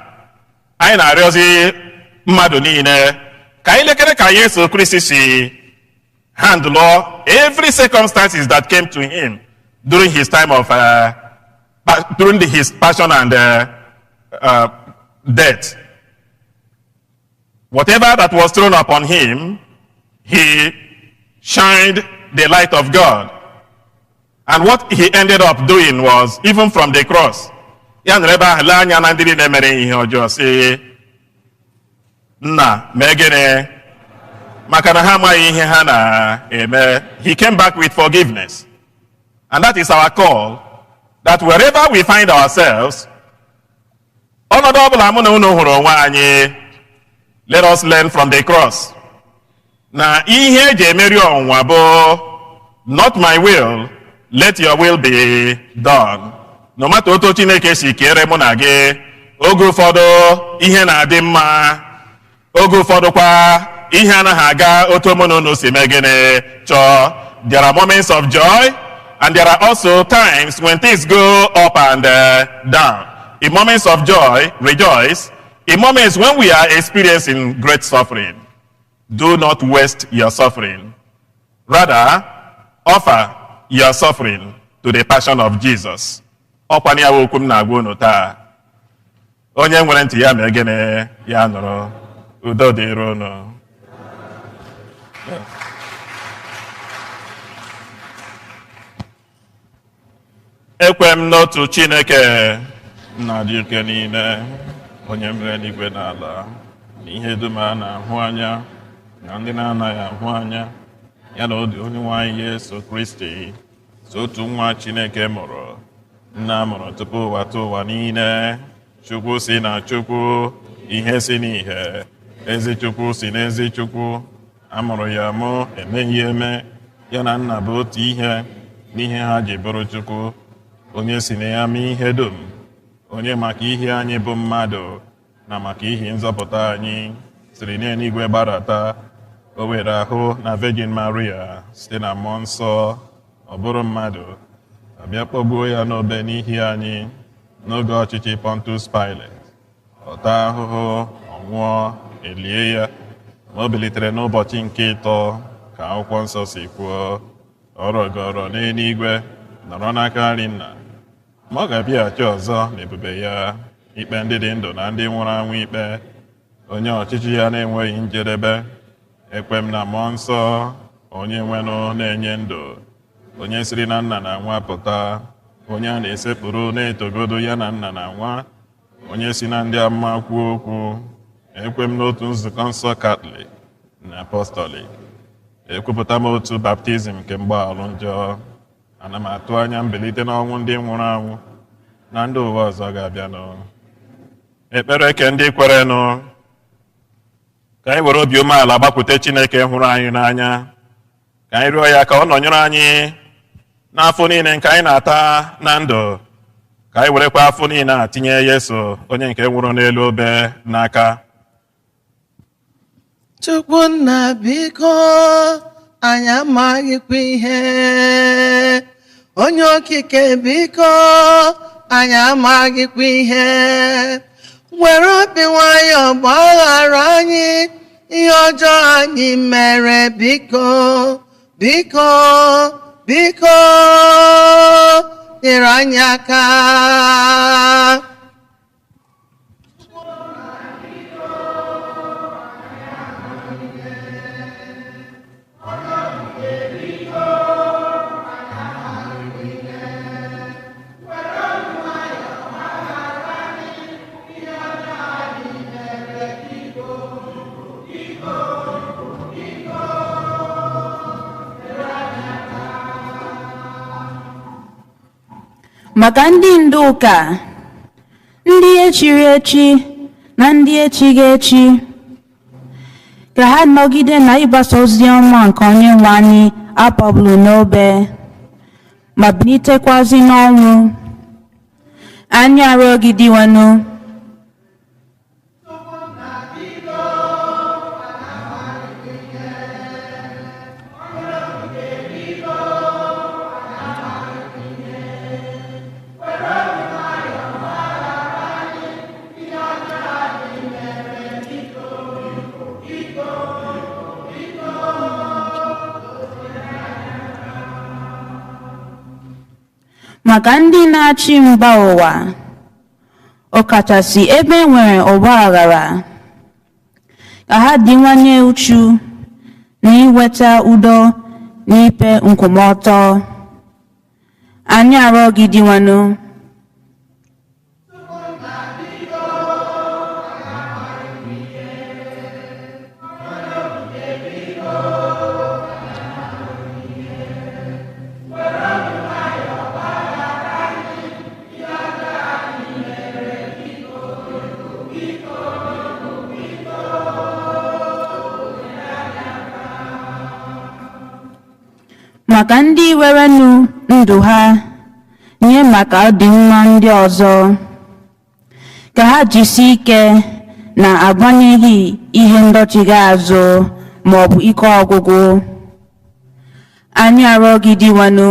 anyị na-arịọzi mmadụ niile ka anyị lekere ka Yesu Kristi si handle every circumstances that came to him during his time of during his passion and death. Whatever that was thrown upon him, he shined the light of God. And what he ended up doing was, even from the cross, ya nọrọ ebe ahụ lee anya na ndị niile mere ihe ọjọọ, sị, "Nna, mee gịnị? Maka na ha amaghị ihe ha na-eme." He came back with forgiveness. And that is our call, that wherever we find ourselves, ọnọdụ ọbụla mụ na unu hụrụ onwe anyị, Let us learn from the cross. Na ihe eji emeri ọnwụnwa bụ, "Not my will, let your will be done." No matter otu Chineke si kere mụ na gị, oge ụfọdụ ihe na-adị mma, oge ụfọdụ kwa ihe anaghị aga otu mụ na unu si mee gịnị chọọ. There are moments of joy and there are also times when things go up and down. In moments of joy, rejoice. In moments when we are experiencing great suffering, do not waste your suffering. Rather, offer your suffering to the passion of Jesus. Ọkwa ya bụ okwu m na-agwa unu taa. Onye nwere ntị ya mee gịnị? Ya nụrụ. Udo dịrị unu. Ekwe m n'otu Chineke, nna dị ike niile, onye mere eluigwe na ala na ihe dum a na-ahụ anya na ndị na-anaghị ahụ anya, ya na onye nwe anyị Yesu Kristi, so otu nwa Chineke mụrụ, nna mụrụ tupu ụwa tụ ụwa niile, Chukwu si na Chukwu, ihe si n'ihe, ezi Chukwu si n'ezi Chukwu, amụrụ ya mụ, emeghị eme, ya na nna bụ otu ihe n'ihe ha ji bụrụ Chukwu, onye si na ya mee ihe dum, onye maka ihe anyị bụ mmadụ na maka ihe nzọpụta anyị siri n'eluigwe gbadata, o were ahụ na Virgin Maria site na mmụọ nsọ, ọ bụrụ mmadụ, abịa kpọgbuo ya n'obe n'ihi anyị n'oge ọchịchị Pontius Pilate. Ọ taa ahụhụ, ọ nwụọ, elie ya, ma o bilitere n'ụbọchị nke ịtọ ka akwụkwọ nsọ si kwuo, ọ rọgọrọ n'eluigwe, nọrọ n'aka nri nna, ma ọ ga-abịaghachi ọzọ n'ebube ya, ikpe ndị dị ndụ na ndị nwụrụ anwụ ikpe, onye ọchịchị ya na-enweghị njedebe. Ekwe m na mmụọ nsọ, onye nwenụ na-enye ndụ, onye siri na nna na nwa pụta, onye a na-esekpụrụ na-etogodo ya na nna na nwa, onye si na ndị amụma kwuo okwu. Ekwe m n'otu nzukọ nsọ Katọlik na Apọstọlik. Ekwupụta m otu baptizim nke mgbaghalụ njọ. Ana m atụ anya mbilite n'ọnwụ ndị nwụrụ anwụ na ndị ụwa ọzọ ga-abịanụ. Ekpere ke ndị kwerenụ. Ka anyị were obi umeala gbakwute Chineke hụrụ anyị n'anya. Ka anyị rịọ ya ka ọ nọnyere anyị n'afọ niile nke anyị na-ata na ndụ. Ka anyị werekwa afọ niile a tinye Yesu, onye nke nwụrụ n'elu obe, n'aka. Chukwu nna, biko, anyị amaghịkwa ihe. Onye okike, biko, anyị amaghịkwa ihe. Were obi nwayọọ gbaghara anyị ihe ọjọọ anyị mere, biko, biko, biko, nyere anyị aka. Maka ndị ndu ụka, ndị echiri echi na ndị echighị echi, ka ha nọgide na ịgbasa ozi ọma nke onye nwe anyị akpọgburu n'obe ma bilitekwazi n'ọnwụ. Anyị arịọ gị, Dinwenụ. Maka ndị na-achị mba ụwa, ọkachasị ebe e nwere ọgba aghara, ka ha dịwanye uchu na iweta udo na ikpe nkwụmọtọ. Anyị arịọ gị, Dinwenụ. Maka ndị werenụ ndụ ha nye maka ọdịmma ndị ọzọ, ka ha jisie ike na agbanyeghị ihe ndọchigha azụ ma ọ bụ ike ọgwụgwụ. Anyị arịọ gị, Dinwenụ.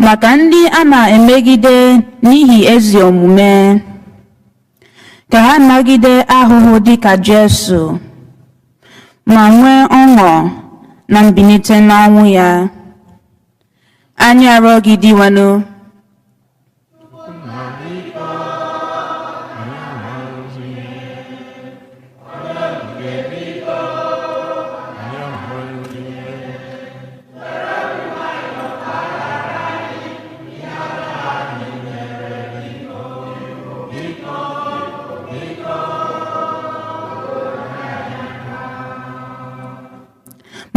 Maka ndị a na-emegide n'ihi ezi omume, ka ha nagide ahụhụ dịka Jesu ma nwee ọṅụ na mbilite n'ọnwụ ya. Anyị arịọ gị, Dinwenụ.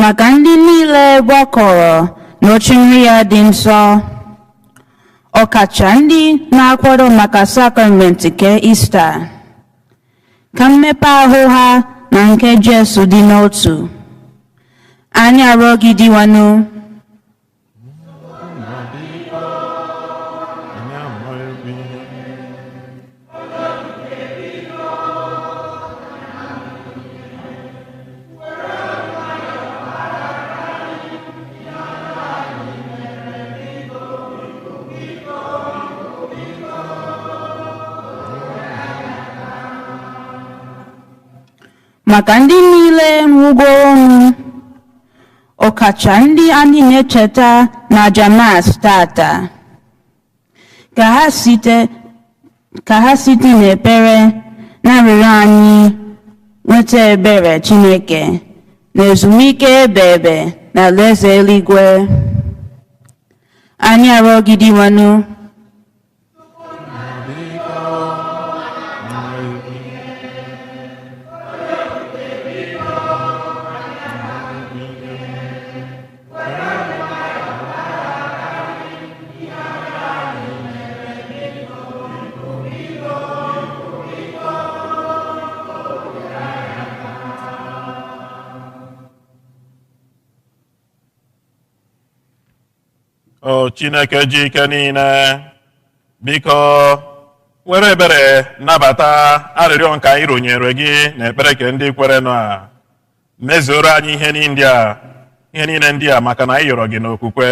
Maka ndị niile gbakọrọ n'oche nri ya dị nsọ, ọkacha ndị na-akwado maka sakramenti nke Ista, ka mmepe ahụ ha na nke Jesu dị n'otu. Anyị arịọ gị, Dinwenụ. Maka ndị niile nwụgoronụ, ọkacha ndị anyị na-echeta na aja Mass tata, ka ha site n'ekpere na arịrịọ anyị nweta ebere Chineke na ezumike ebe ebe na alaeze eluigwe. Anyị arịọ gị, Dinwenụ. O Chineke ji ike niile, biko were ebere nabata arịrịọ nke anyị rụnyere gị n'ekpere ke ndị kwerenụ a. Mezuoro anyị ihe niile ndị a maka na anyị yọrọ gị n'okwukwe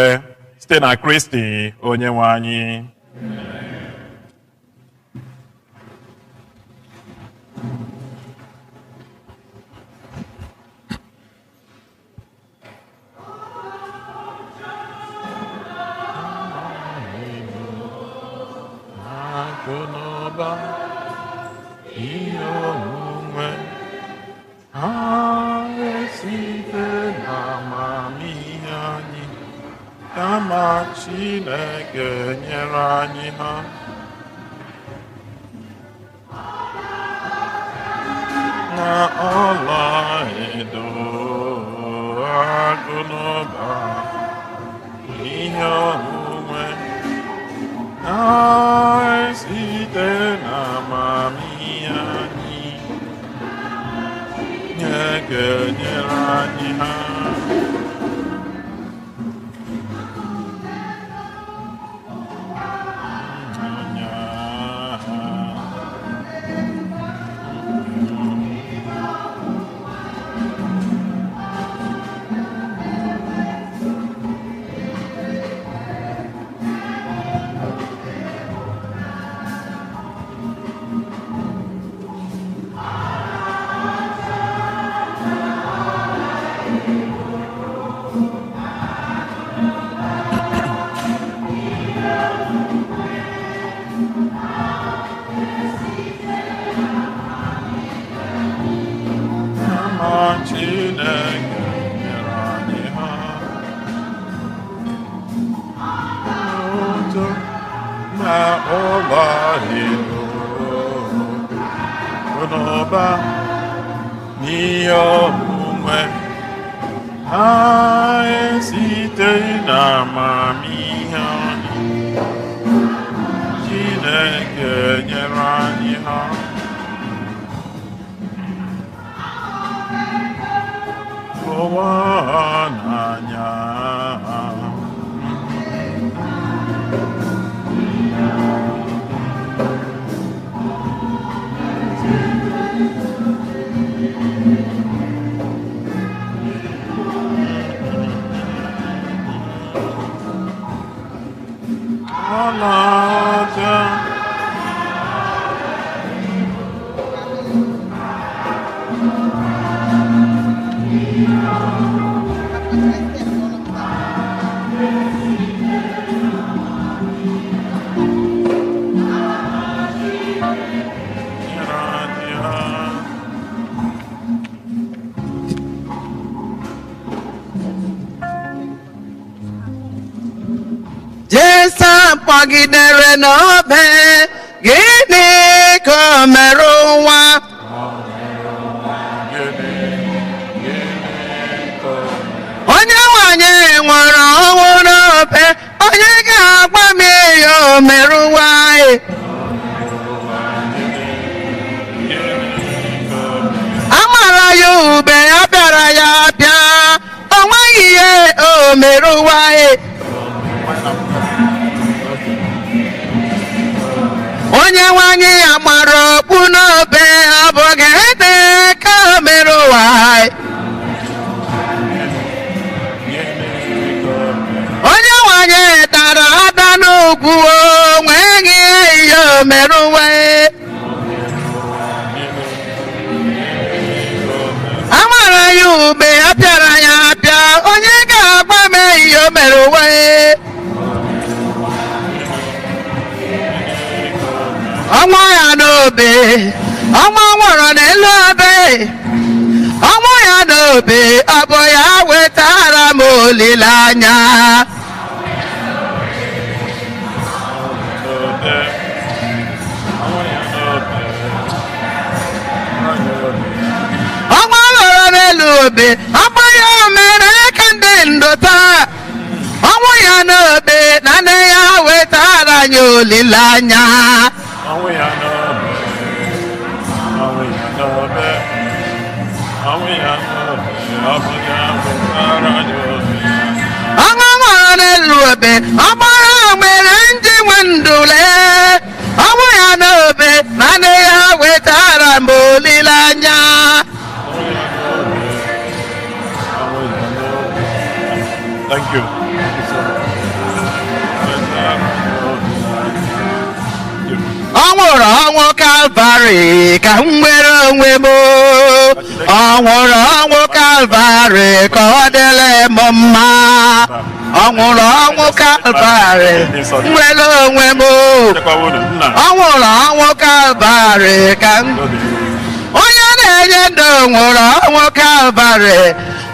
site na Kristi onye nwe anyị. Akụ na ụba, ihe onwunwe, ha esite n'amamihe anyị, kama Chineke nyere anyị ha. Na ọla edo, akụ na ụba, ihe onwunwe, ha site n'amamihe anyị, Chineke nyere anyị ha. Anya ha. Omume ha esiteghị n'amamihe anyị. Chineke nyere anyị ha. Ụwa n'anya. Ọlaọcha. Nyere anyị ha. Jesu kpọgidere n'obe, gịnị ka o mere ụwa? Gịnị, gịnị ka o mere? Onye nwanyị nwụrụ ọnwụ n'obe, onye ga-agwa m ihe o mere ụwa? A mara ya ube, a bịara ya bịa, o nweghị ihe o mere ụwa. Onye nwanyị ya mara okpu n'obe, ọ bụ gịnị ka o mere ụwa? Onye nwanyị dara ada n'ugwu, o nweghị ihe o mere ụwa. A mara ya ube, a pịara ya apịa, onye ga-agwa m ihe o mere ụwa? Ọnwụ ya n'obe, ọnwụ nwụrụ n'elu obe, ọnwụ ya n'obe, ọ bụ ya wetara m olileanya. N'obe, ọnwụ ya n'obe, ọnwụ ya n'obe. Ọnwụ nwụrụ n'elu obe, ọ bụ ya mere ka ndị ndụ taa. Ọnwụ ya n'obe na nne ya wetara anyị olileanya. Ọnwụ ya n'obe, ọnwụ ya n'obe, ọnwụ ya n'obe, ọ bụ ya wetara anyị olileanya. Ọnwụ nwụrụ n'elu obe, ọ bụrụ mere ndị nwe ndụ lee. Ọnwụ ya n'obe na nne ya wetara m olileanya. Ọnwụ ya n'obe, ọnwụ ya n'obe. Thank you. Thank you so much. Wetara anyị olileanya. Thank you. Ọ nwụrụ ọnwụ Kalvarị ka m nwere onwe m. Ọ nwụrụ ọnwụ Kalvarị ka ọ dịrị m mma. Ọ nwụrụ ọnwụ Kalvarị nwere onwe m. Chekwawa unu, nna. Ọ nwụrụ ọnwụ Kalvarị ka m Obi. Onye na-enye ndụ nwụrụ ọnwụ Kalvarị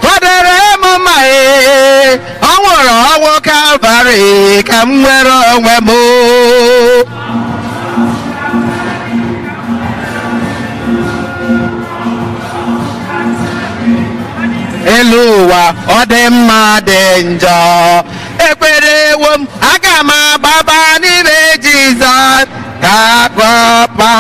ka ọ dịrị m mma. Ee, ọ nwụrụ ọnwụ Kalvarị ka m nwere onwe m. Elu ụwa, ọ dị mma, dị njọ, ekwerewo m, aga m agbaba n'ime Jizọs ka gọpa.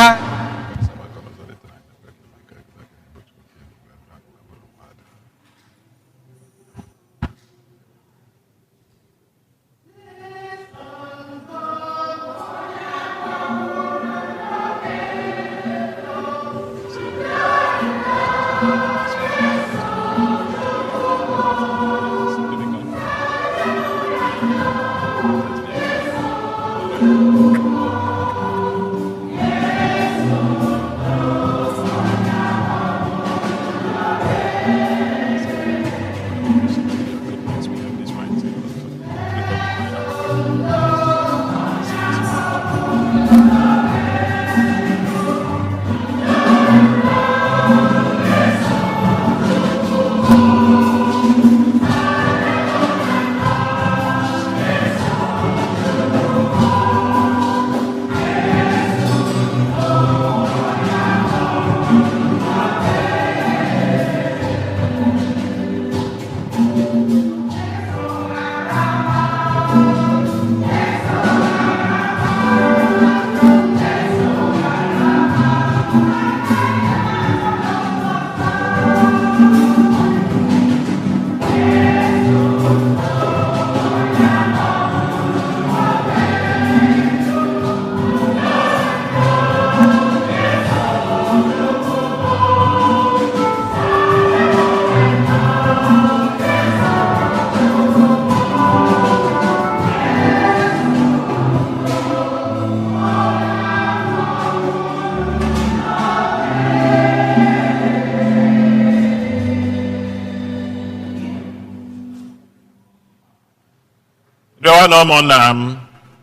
Rịọwa na ụmụnna m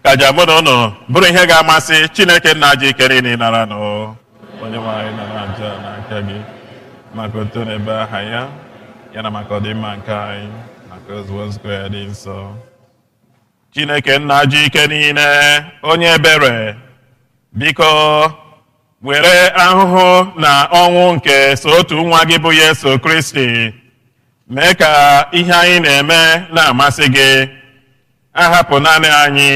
ka aja mụ na ụnụ bụrụ ihe ga-amasị Chineke nna ji ike niile nara nụ. Onye nwe anyị nara aja n'aka gị maka otu n'ebe aha ya, ya na maka ọdịmma nke anyị, maka ozugbo nzukọ ya dị nsọ. Chineke nna ji ike niile, onye ebere, biko were ahụhụ na ọnwụ nke so otu nwa gị bụ Yesu Kristi mee ka ihe anyị na-eme na-amasị gị. Ahapụ naanị anyị,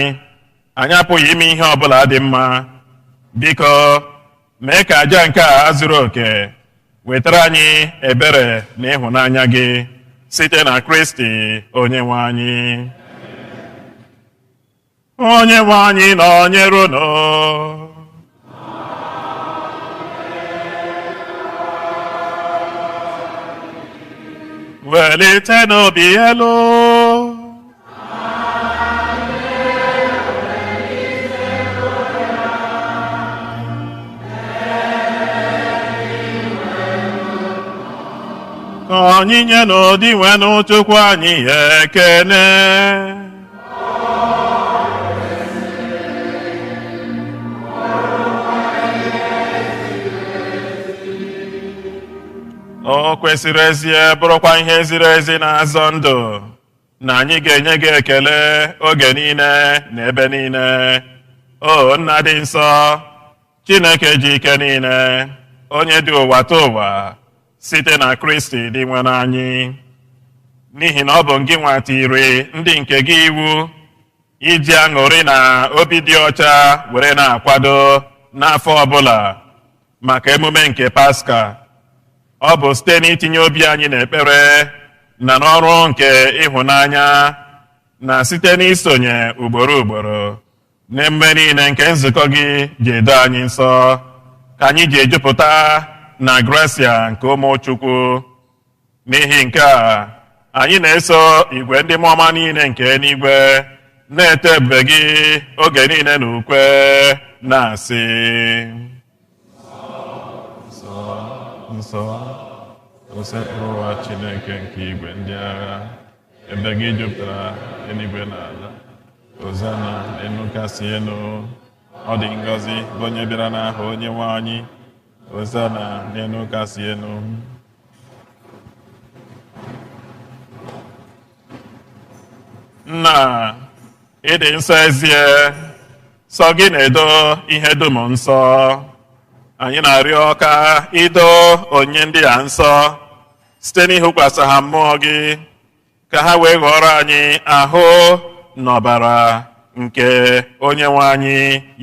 anyị apụghị ime ihe ọbụla dị mma. Biko mee ka aja nke a zuru oke wetara anyị ebere na ịhụnanya gị site na Kristi onye nwe anyị. Onye nwe anyị nọnyere unu. Welite n'obi elu. Ka anyị nye n'ụdị nwenụ Chukwu anyị ekele. O kwesịrị ezie bụrụkwa ihe ziri ezi na-azọ ndụ na anyị ga-enye gị ekele oge niile na ebe niile. O nna dị nsọ, Chineke ji ike niile, onye dị ụwa ta ụwa, site na Kristi dị nwere anyị. N'ihi na ọ bụ ngị nwa tiri ndị nke gị iwu iji aṅụrị na obi dị ọcha were na-akwado n'afọ ọbụla maka emume nke Paska. Ọ bụ site n'itinye obi anyị n'ekpere na n'ọrụ nke ịhụnanya na site n'isonye ugboro ugboro n'emume niile nke nzukọ gị ji edo anyị nsọ ka anyị ji ejupụta na grasia nke ụmụ Chukwu. N'ihi nke a, anyị na-eso igwe ndị mmụọ ọma niile nke eluigwe na-eto ebube gị oge niile na ukwe na-asị: Nsọ, nsọ, Osebụrụwa Chineke nke igwe ndị agha, ebe gị jupụtara eluigwe na ala. Hozana enu kasị elu. Ọ dị ngọzi bụ onye bịara n'aha onye nwe anyị. Hozana n'elu kasị elu. Nna, ịdị nsọ ezie, sọ gị na-edo ihe dum nsọ. Anyị na-arịọ ka ido onyinye ndị a nsọ site n'ịhụkwasị ha mmụọ gị, ka ha wee ghọrọ anyị ahụ na ọbara nke onye nwe anyị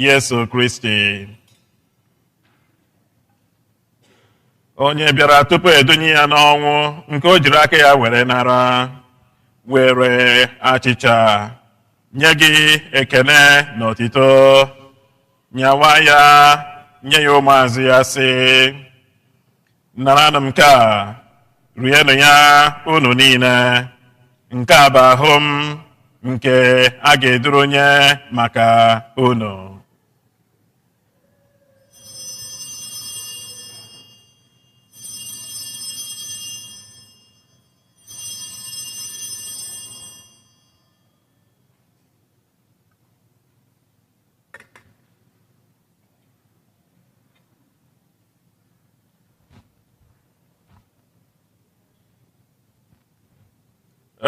Yesu Kristi, onye bịara tupu edunye ya n'ọnwụ nke o jiri aka ya were nara, were achịcha nye gị ekele na otito, nyawa ya nye ya ụmụazụ ya sị: naranụ nke a, rienụ ya unu niile. Nke a bụ ahụ m nke a ga-eduru nye maka unu.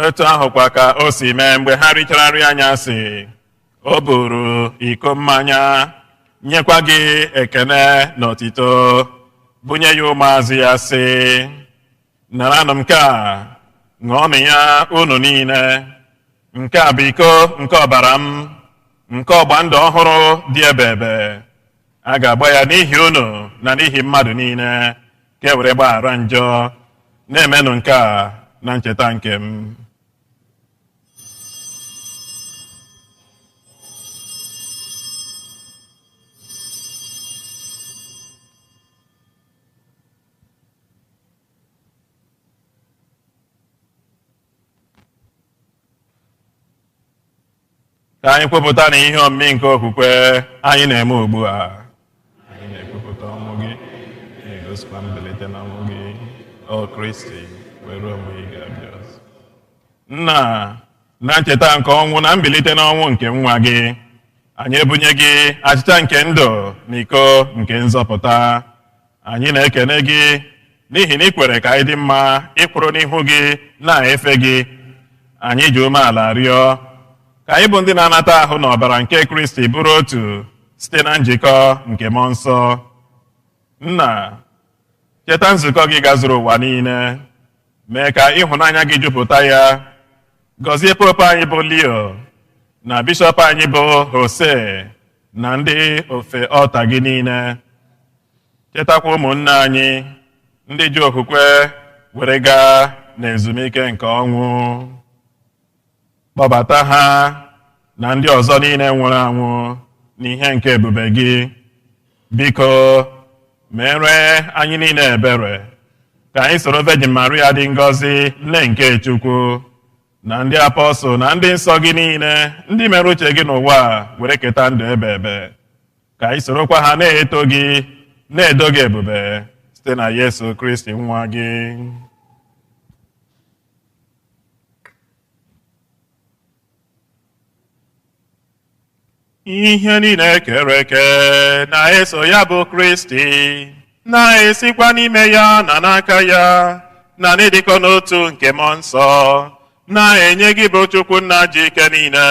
Otu ahụkwa ka o si mee mgbe ha richara nri anyasị, o buru iko mmanya nyekwa gị ekele na otito, bunye ya ụmụazụ ya sị: naranụ nke a, ṅụọnụ ya unu niile. Nke a bụ iko nke ọbara m, nke ọgba ndụ ọhụrụ dị ebebe. A ga-agba ya n'ihi unu na n'ihi mmadụ niile, ka e were gbaghara njọ. Na-emenụ nke a na ncheta nke m. Ka anyị kwupụta na ihe omimi nke okwukwe anyị na-eme ugbu a. Anyị na-ekwupụta ọnwụ gị, na-egosikwa mbilite n'ọnwụ gị, O Kristi, wee ruo mgbe ị ga-abịa ọzọ. Nna, Na ncheta nke ọnwụ na mbilite n'ọnwụ nke nwa gị, anyị ebunye gị achịcha nke ndụ na iko nke nzọpụta. Anyị na-ekene gị n'ihi na ị kwere ka anyị dị mma ịkwụrụ n'ihu gị na-efe gị. Anyị ji umeala rịọ ka anyị bụ ndị na-anata ahụ na ọbara nke Kristi bụrụ otu site na njikọ nke Mmụọ Nsọ. Nna, cheta nzukọ gị gazuru ụwa niile, mee ka ịhụnanya gị jupụta ya. Gọzie Popu anyị bụ Leo na bishọp anyị bụ Jose na ndị ofe ọta gị niile. Chetakwa ụmụnne anyị ndị ji okwukwe were gaa n'ezumike nke ọnwụ. Kpọbata ha na ndị ọzọ niile nwụrụ anwụ n'ihe nke ebube gị. Biko, mere anyị niile ebere ka anyị soro Virgin Maria dị ngọzi, nne nke Chukwu, na ndị apọstụl na ndị nsọ gị niile ndị mere uche gị n'ụwa a were keta ndụ ebe ebe, ka anyị sorokwa ha na-eto gị, na-edo gị ebube site na Yesu Kristi nwa gị. Ihe niile kere eke na-eso ya bụ Kristi, na-esikwa n'ime ya na n'aka ya na n'ịdịkọ n'otu nke Mmụọ Nsọ, na-enye gị bụ Chukwu Nna ji ike niile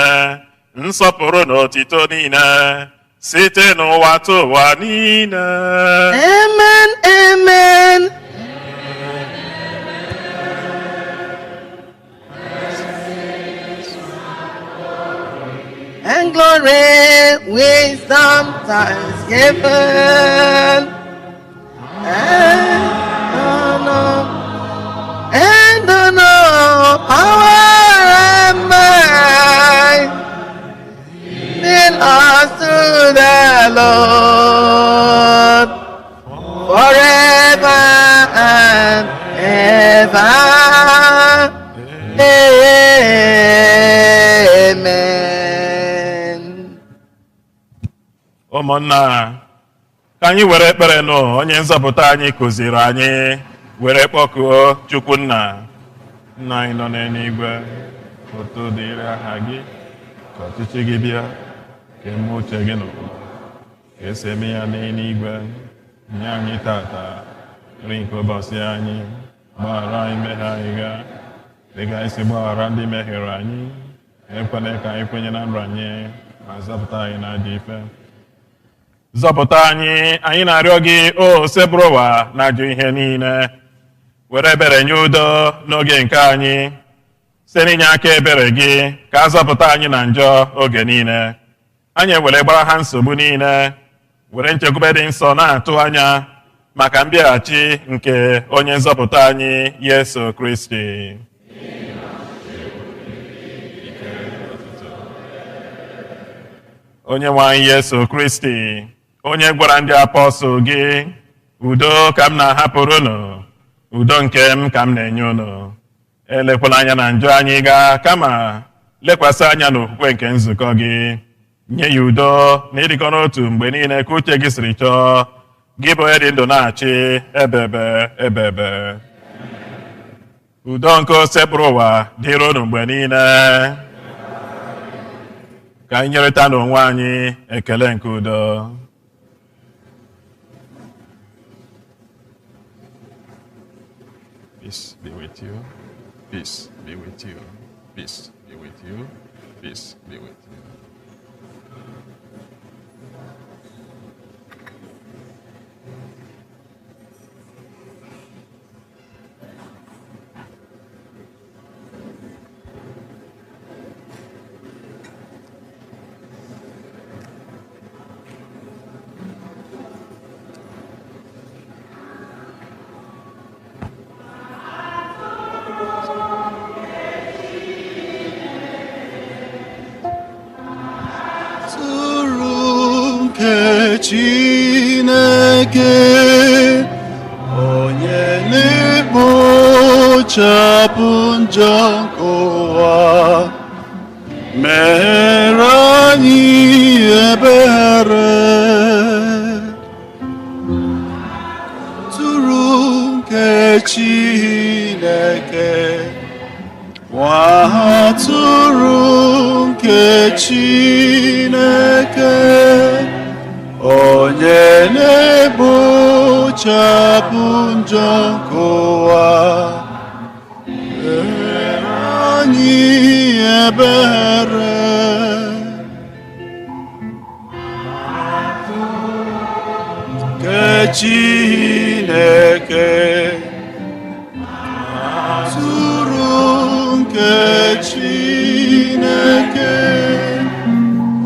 nsọpụrụ na otito niile site n'ụwa tụ ụwa niile. Amen, amen. And glory, wisdom, thanksgiving, and honor, power and might belongs to the Lord forever and ever. Amen. Ụmụnna, ka anyị were ekpere nụ onye nzọpụta anyị kụziri anyị were kpọkuo Chukwu Nna. Nna anyị nọ n'eluigwe, otu dịrị aha gị, ka ọchịchị gị bịa, ka eme uche gị n'ụwa ka esi eme ya n'eluigwe. Nye anyị tata nri nke ụbọchị anyị. Gbaghara anyị mmehie anyị ga dịka anyị si gbaghara ndị mehiere anyị. Ekwela ka anyị kwenye na nranye, ma zọpụta anyị na ajọ ife. Zọpụta anyị, anyị na-arịọ gị, o sebụrụ ụwa na-ajụ ihe niile, were ebere nye udo n'oge nke anyị. Site n'inye aka ebere gị, ka a zọpụta anyị na njọ oge niile, anyị ewere gbara ha nsogbu niile, were nchekwube dị nsọ na-atụ anya maka mbịaghachi nke onye nzọpụta anyị Yesu Kristi. Onye nwe anyị Yesu Kristi, onye gwara ndị apọstụl gị, "Udo ka m na-ahapụrụ unu, udo nke m ka m na-enye unu," elekwala anya na njọ anyị gaa, kama lekwasị anya n'okwukwe nke nzukọ gị. Nye ya udo na ịdịkọ n'otu mgbe niile ka uche gị siri chọọ, gị bụ onye dị ndụ na-achị ebebe ebebe. Udo nke osekpụrụ ụwa dịrị unu mgbe niile. Ka anyị nyerịta n'onwe anyị ekele nke udo. Peace be with you. Peace be with you. Peace be with you. Peace be with you. Tụrụ nke Chineke, onye na-ekpochapụ njọ nke ụwa, mere anyị ebere. Tụrụ nke Chineke, nwa Atụrụ nke Chineke, onye na-egbochapụ njọ nke ụwa, mere anyị ebere. Nke Chineke, atụrụ nke Chineke,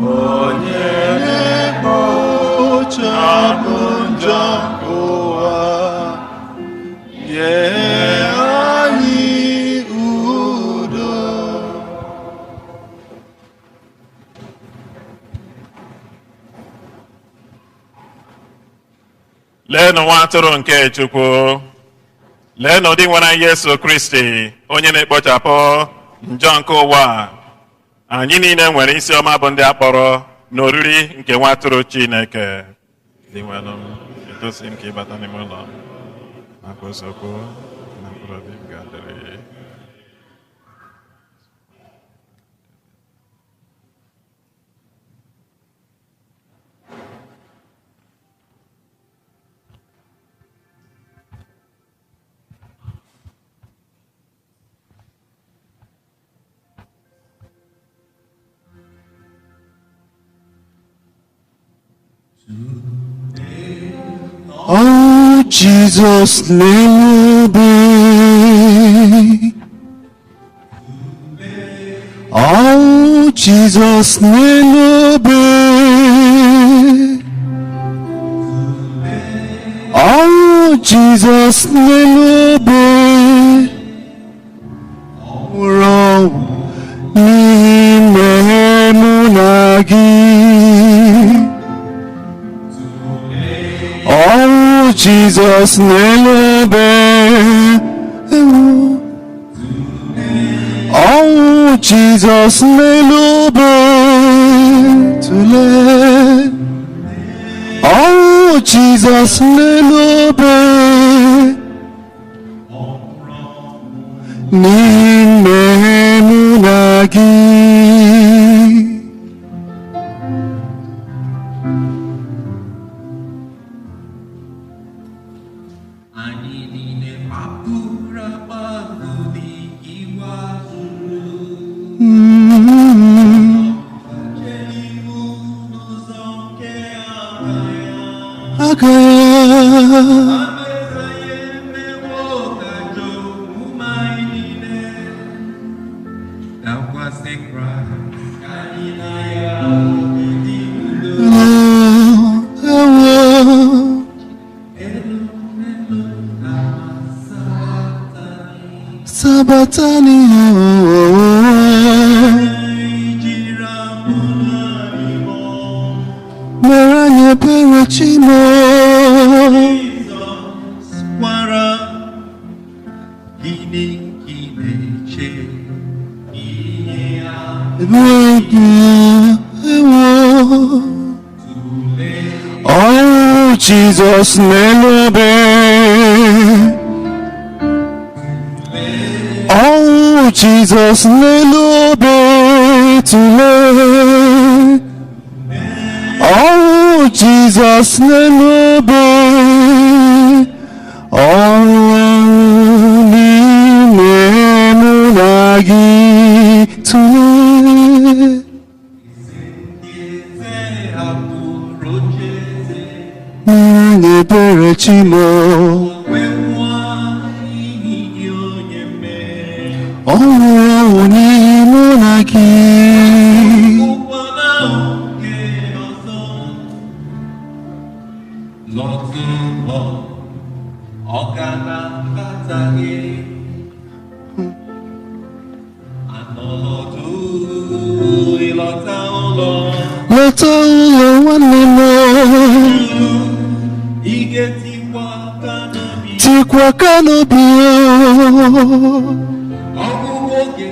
onye na-ekpochapụ njọ nke ụwa, nye anyị udo. Leenụ nwa atụrụ nke Chukwu. Leenụ ụdị nwere Yesu Kristi, onye na-ekpochapụ njọ nke ụwa. Anyị niile nwere isi ọma bụ ndị a kpọrọ n'oriri nke nwa atụrụ Chineke. Dị nwenụ m, etosi m ka ịbata n'ime ụlọ m. Nakwa okwu na mkpụrụ obi m ga-adịrị. Oh, Jesus, name be. Oh, Jesus, name be. Oh, Jesus, name be. Nwụrụ n'ime mụ na gị. Oh, Jesus, n'elu obe. Oh, Jesus, n'elu obe. Tụlee. Oh, Jesus, n'elu obe. N'ime mụ na gị. Anyị niile kpapụrụ akpapụ n'iwa zuru n'ihu n'ụzọ nke aka ya. Aka ya. Alaeze ya emewo ka ajọ omume anyị niile dakwasị Kraịst, ka anyị na ya dị udo. Ewo. Elu elu na sabatani. Sabatani. Ijiri amụma Igbo. Mere anyị ebere, Chimo. Jizọs gwara, gịnị ka ị na-eche n'ihe ya? Ewo. Tụlee. Oh, Jesus, n'elu obe. Oh, Jesus, n'elu obe. Tụlee. Oh, Jesus, n'elu obe. Ọnwụ n'ime mụ na gị. Tụlee. Ndị eze hapụrụ ocheeze. Anyị ebere, Chimo. Wee nwụọ n'ihi gị, onye mmehie. Ọ nwụrụ ọnwụ n'ihi mụ na gị. Ụkwana oge ọzọ lọtụ ụlọ, ọ ga na-abata gị. Anọlọdụ ịlọta ụlọ. Lọta ụlọ, nwanne m. Ị ga-etikwa aka n'obi. Tikwa aka n'obi. Ọgwụgwụ oge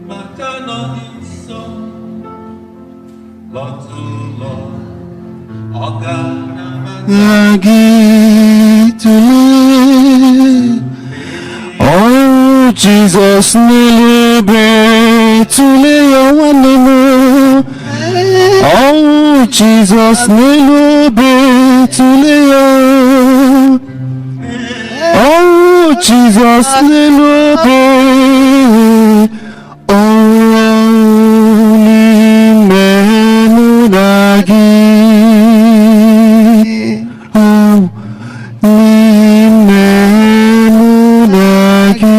maka nọ dị nso. Lọta ụlọ, ọ ga na-abata. Na gị. Tụlee ọnwụ Jizọs n'elu obe. Jizọs n'elu obe, tụlee ya. Ọnwụ Jizọs n'elu obe, ọnwụ n'ime mụ na gị. Ọnwụ n'ime mụ na gị.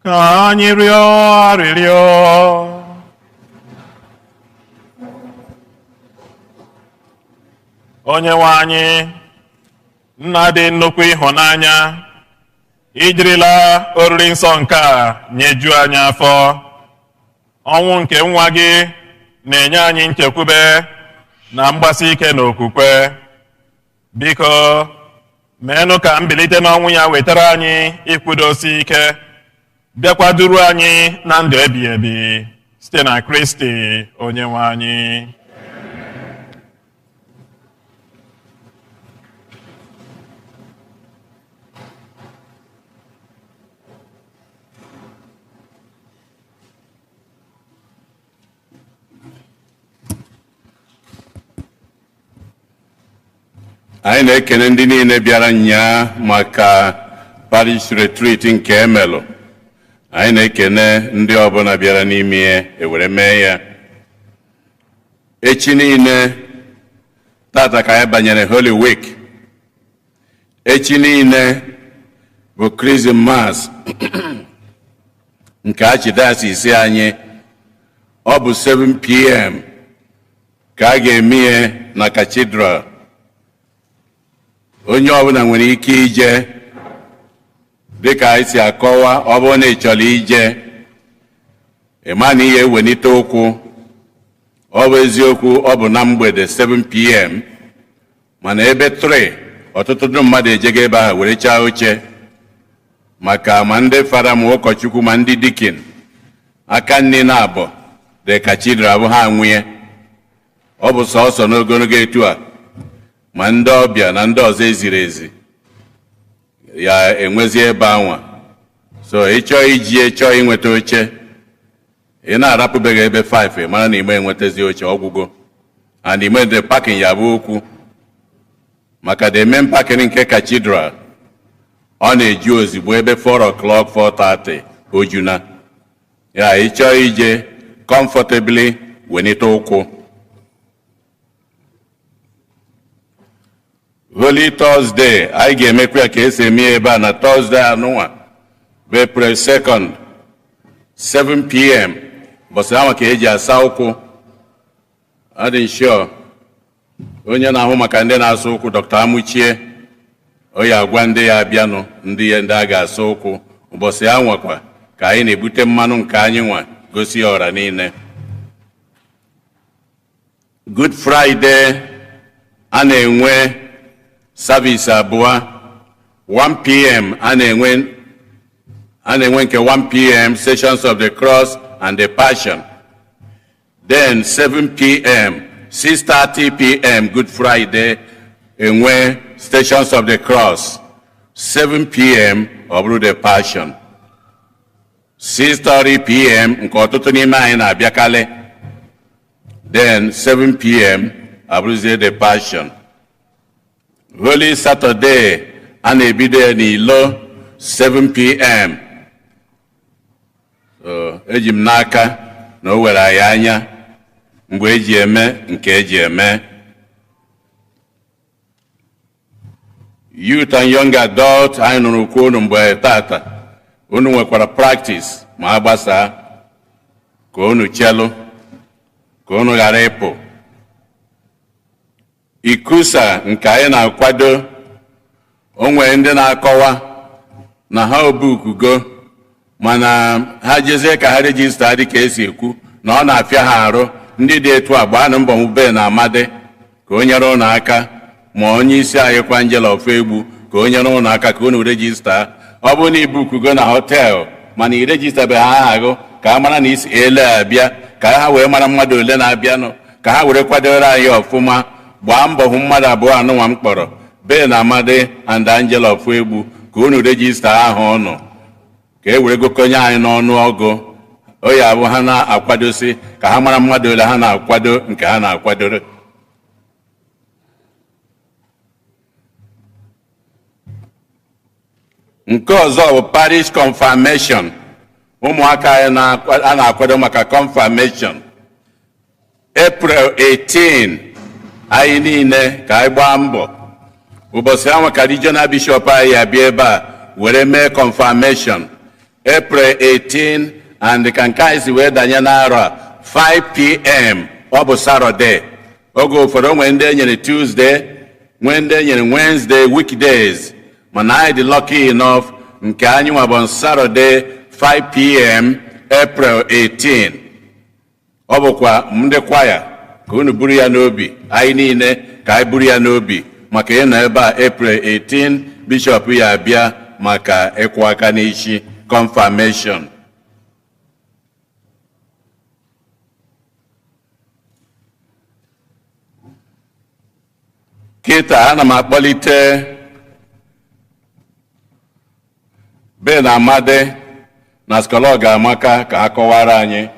Ka anyị rịọ arịrịọ. Onye nwe anyị, Nna dị nnukwu ịhụnanya, ijirila oriri nsọ nke a nyejuo anyị afọ. Ọnwụ nke nwa gị na-enye anyị nchekwube na mgbasi ike n'okwukwe. Biko, meenụ ka mbilite n'ọnwụ ya wetara anyị ịkwụdosi ike, bịakwa duru anyị na ndụ ebighị ebi site na Kristi onye nwe anyị. Anyị na-ekene ndị niile bịara nyaa maka parish retreat nke emelụ. Anyị na-ekene ndị ọbụla bịara n'ime ya ewere mee ya. Echi niile, tata ka anyị banyere Holy Week. Echi niile bụ Chrism Mass nke Archdiocese anyị. Ọ bụ 7 p.m. ka a ga-eme ihe na Cathedral. Onye ọbụla nwere ike ije dịka anyị si akọwa. Ọ bụrụ na ị chọrọ ije, ị ma na ihe ewelite ụkwụ. Ọ bụ eziokwu, ọ bụ na mgbede 7 p.m., mana ebe 3 ọtụtụ ndị mmadụ ejego ebe ahụ were chaa oche, maka ma ndị fada, ma ụkọchukwu, ma ndị deacon. Aka nne na abọ dị cathedral bụ ha nwunye. Ọ bụ sọọsọ n'ogologo etu a, ma ndị ọbịa na ndị ọzọ eziri ezi ya enwezi ebe anwa. So ịchọọ iji, chọọ inweta oche, ị na-arapụbeghị ebe 5, ị mara na ime enwetazi oche ọgwụgo. And ime the parking ya bụ okwu, maka the main parking nke cathedral, ọ na-eju ozigbo ebe 4 o'clock, 4:30 ojuna ya. Ịchọọ ije comfortably, wenite ụkwụ. Holy Thursday, anyị ga-emekwa ya ka esi eme ya ebe a na Thursday anụnwa bụ April 2nd, 7 p.m., bọsị ahụ ka eji asa ụkwụ. Adị sure onye na-ahụ maka ndị na-asa ụkwụ, Dr. Amuchie, o ya agwa ndị ya abịanụ, ndị ya ndị a ga-asa ụkwụ. Ụbọchị ya nwekwa ka anyị na-ebute mmanụ nke anyị nwa gosi ya ọra niile. Good Friday, a na-enwe service abụọ. 1 p.m. a na-enwe nke 1 p.m., Stations of the Cross and the Passion. Then 7 p.m., 6:30 p.m. Good Friday enwe Stations of the Cross, 7 p.m. ọ bụrụ the Passion. 6:30 p.m. nke ọtụtụ n'ime anyị na-abịakalị, then 7 p.m. abụrụzie the Passion. Holy Saturday, a na-ebido ya n'ilo 7 p.m. So eji m n'aka na o were anyị anya mgbe eji eme nke eji eme. Youth and young adult, anyị nụrụ okwu unu mgbe tata. Unu nwekwara practice ma a gbasaa, ka unu chelụ ka unu ghara ịpụ. Ikusa nke anyị na-akwado, o nwere ndị na-akọwa na ha obukugo, mana ha jezie ka ha register dị ka esi ekwu na ọ na-afịa ha arụ. Ndị dị etu a, gbaanụ mbọ mube na Amadi ka o nyere ụnụ aka, ma onye isi anyị kwa, Angela Ofegbu, ka o nyere ụnụ aka ka unu register. Ọ bụrụ na ibukugo na hotel mana i registerbeghị aha gị, ka a mara na isi ele abịa, ka ha wee mara mmadụ ole na-abịanụ, ka ha were kwadoro anyị ọfụma. Gbaa mbọ hụ mmadụ abụọ anụnwa m kpọrọ, Ben Amadi and Angela Ofegbu, ka unu register aha ụnụ, ka e were gụkọnye anyị n'ọnụ ọgụ. O ya abụ ha na-akwadosi ka ha mara mmadụ ole ha na-akwado nke ha na-akwadoro. Nke ọzọ bụ parish confirmation. Ụmụaka anyị a na-akwado maka confirmation April 18. Anyị niile ka anyị gbaa mbọ. Ụbọchị ahụ ka regional bishop anyị abịa ebe a were mee confirmation. April 18, and ka nke anyị si wee danye n'arọ a, 5 p.m. Ọ bụ Saturday. Oge ụfọdụ o nwere ndị e nyere Tuesday, nwee ndị e nyere Wednesday, weekdays, mana anyị dị lucky enough, nke anyị nwa bụ on Saturday, 5 p.m., April 18. Ọ bụkwa ndị kwaya, ka unu buru ya n'obi, anyị niile ka anyị buru ya n'obi maka ịnọ ebe a April 18. Bishọp ya abịa maka ịkwụ aka n'isi, confirmation. Kịta ana m akpọlite Ben Amadi na Skolog Amaka ka ha kọwara anyị.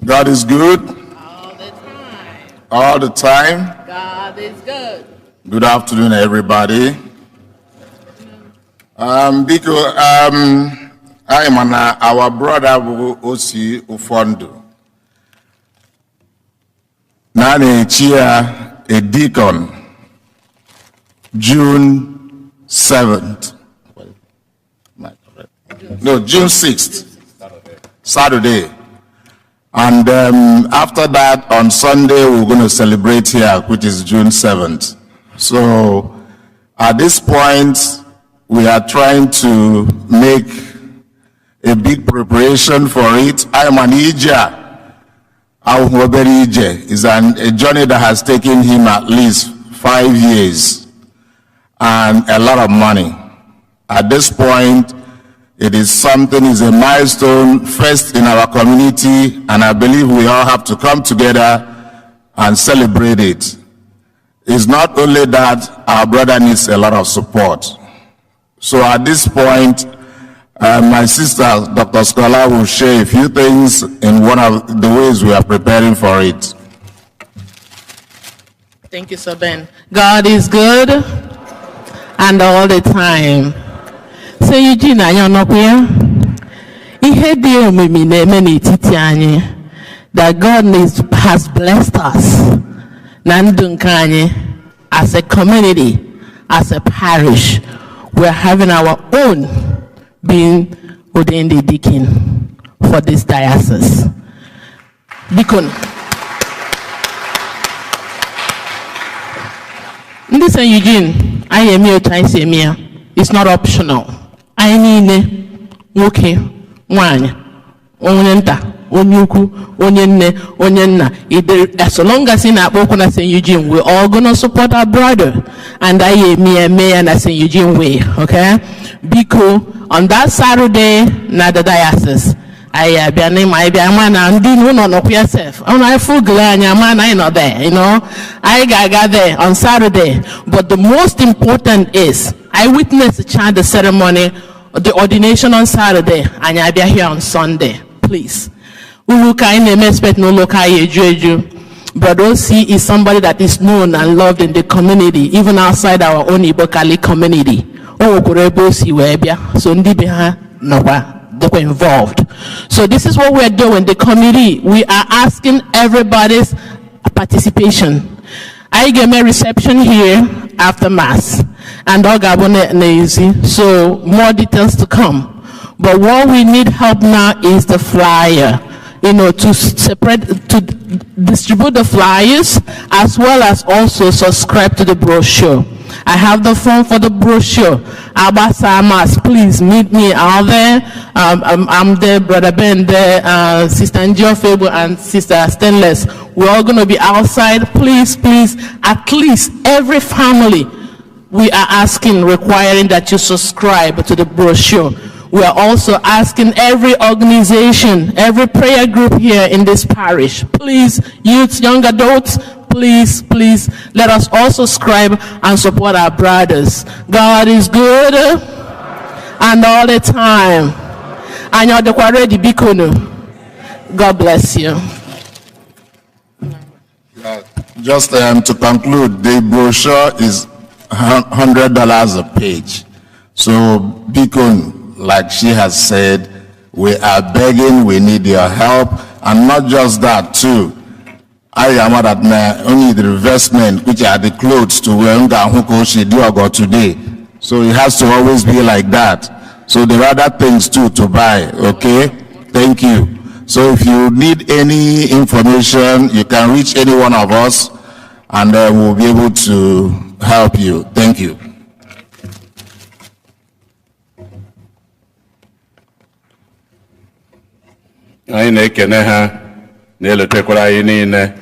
God is good. All the time. God is good. Good afternoon, everybody. Biko, anyị ma na our brother bụ Osi Ụfọndụ. Na a na-echi ya a deacon June 7th. No, June 6th, Saturday. And after that, on Sunday, we're going to celebrate here, which is June 7th. So at this point, we are trying to make a big preparation for it. I am an Ija. Ahụhụ Ije is a journey that has taken him at least 5 years and a lot of money. At this point, it is something, is a milestone first in our community, and I believe we all have to come together and celebrate it. It's not only that, our brother needs a lot of support. So at this point, my sister, Dr. Scholar, will share a few things in one of the ways we are preparing for it. Thank you, Sir Ben. God is good and all the time. Sir Eugene, anyị ọnọkwa ya? Ihe dị omimi na-eme n'etiti anyị, that God has blessed us na ndụ nke anyị as a community, as a parish. We are having our own being ordained a deacon for this diocese. Biko, ndị St. Eugene, anyị eme otu anyị si eme ya. It's not optional. Anyị niile, nwoke, nwanyị, onye nta, onye ukwu, onye nne, onye nna, as long as ị na-akpọ ụkwụ na St. Eugene, we all gonna support our brother, and anyị eme ya, eme ya na St. Eugene way. Okay, biko, on that Saturday na the diocese, anyị abịa n'ịma, anyị bịa ma na ndị ụlọ nọkwa ya sef ọnụ anyị fụgụrụ anyị ama na anyị nọ there. Anyị ga-aga there on Saturday, but the most important is I witness the ceremony, the ordination on Saturday. Anyị abịa here on Sunday. Please, ụlọ ụka anyị na-eme expect na ụlọ ụka anyị eju eju. Brother Osi is somebody that is known and loved in the community, even outside our own Igbo Catholic community. O nwekwara ebe o si wee bịa, so ndị be ha nọkwa dịkwa involved. So this is what we are doing. The committee, we are asking everybody's participation. Anyị ga-eme reception here after Mass, and ọ ga-abụ n'ezi, so more details to come. But what we need help now is the flyer, to separate, to distribute the flyers, as well as also subscribe to the brochure. I have the form for the brochure. Abba Samas, please meet me out there. I'm there, Brother Ben there, Sister Njofebu and Sister Stainless. We're all going to be outside. Please, please, at least every family, we are asking, requiring that you subscribe to the brochure. We are also asking every organization, every prayer group here in this parish, please, youth, young adults, please, please, let us all subscribe and support our brothers. God is good And all the time. Anyị ọ dịkwa ready, bikonu? God bless you. Just to conclude, the brochure is $100 a page. So, biko, like she has said, we are begging, we need your help, and not just that too. I am that na only the vestment, which are the clothes to wear nga ahụ ka o si dị ọgọ today. So it has to always be like that. So there are other things too to buy, okay? Thank you. So if you need any information, you can reach any one of us and we'll be able to help you. Thank you. Anyị na-ekene ha na-elotekwara anyị niile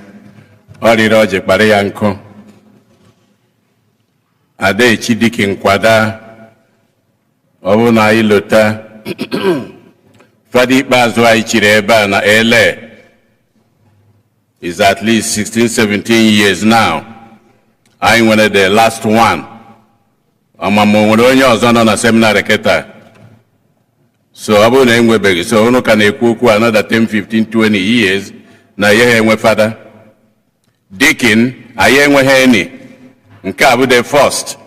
ọ rịrị ọjị kpara ya nkụ adaechi dike nkwada. Ọ bụrụ na anyị lota fada ikpeazụ anyị chiri ebe a na ele is at least 16 17 years now. Anyị nwere the last one. Ọmama o nwere onye ọzọ nọ na seminarị kịta, so ọ bụrụ na enwebeghị, so unu ka na-ekwu okwu another 10 15 20 years na ihe ha enwe fada deacon, anyị enweghị any. Nke a bụ the first.